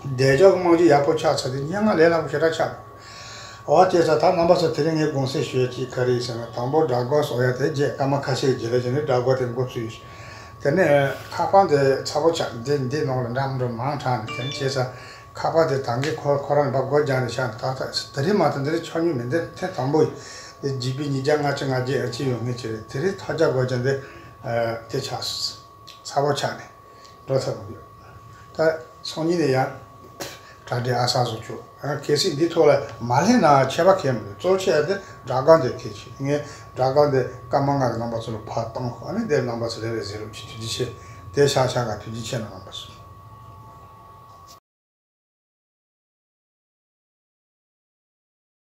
སྡེབ་སྦྱོར་གྱི་རྨང་གཞི་ཡག་པོ་ཆགས་ཚར་དུས་སྙན་ངག་ལས་སླ་པོ་ཞེ་དྲག་ཆགས་འགྲོ། འོ་དེ་ཚོ་ད་རྣམ་པ་ཚོ་དེ་རིང་ངས་དགོངས་སེལ་ཞུ་ཡ་ཅིག་ག་རེ་ཡིན་ཟེར་ན། དང་པོ་སྒྲ་སྒོ་བཟོ་ཡ་དེ་རྗེས་སྐར་མ་ཁ་ཤས་ཀྱི་རྗེས་ལ་བྱས་ནས་སྒྲ་སྒོ་དེ་འགོ་ཚུགས་ཡོད། དེ་ནས་ཁ་པར་དེ་ཚ་པོ་ཆགས། འདི་འདི་ནང་ལ་འདྲ་མི་འདྲ་མང་དྲགས་ནས། དེ་ནས་བྱས་ཙང་ཁ་པར་དེ་ད་གིན་ཁོ་ཁོ་རང་ལ་ཕར་སྒོ་རྒྱག་ནས་བཞག་ནས། ད་ལྟ་དེ་རིང་མ་གཏོགས་འདི་རིང་ཆགས་མྱོང་མེད། འདི་ཐེངས་དང་པོ་ཡིན། འདི་ཇི་པི་ཉིས་བརྒྱ་ལྔ་བཅུ་ང་བརྒྱད་ཡང་ཅིག་ཡོད་ངེས་ཀྱི་རེད། དེ་རིང་ཐག་བཅད་དགོས་ཀྱང་འདི་དེ་ཆགས་སོང་། ཚ་པོ་ཆགས་ནས་འགྲོ་ཐུབ་མི་འདུག་ད་སང་ཉིན་ནས་ཡང་གྲ་སྒྲིག་ཨ་གསར་བཟོ་ཆོག་ཨ་གལ་སྲིད་འདི་ཐོག་ལ་མ་སླེབས་ན་ཁྱད་པར་གང་ཡང་མི་འདུག་གཙོ་ཆེ་ཡ་དེ་སྒྲ་སྒམ་དེ་གལ་ཆེ། ངས་སྒྲ་སྒམ་དེ་སྐར་མ་ལྔ་གི་རྣམ་པ་ཚོ་ལ་ཕར་བཏང་། ཨ་ནི་དེ་རྣམ་པ་ཚོ་རེ་རེ་གཟིགས་རོགས་གྱིས། ཐུགས་རྗེ་ཆེ། དེ་ཤག་ཤག་ག་ཐུགས་རྗེ་ཆེ་ན་རྣམ་པ་ཚོ།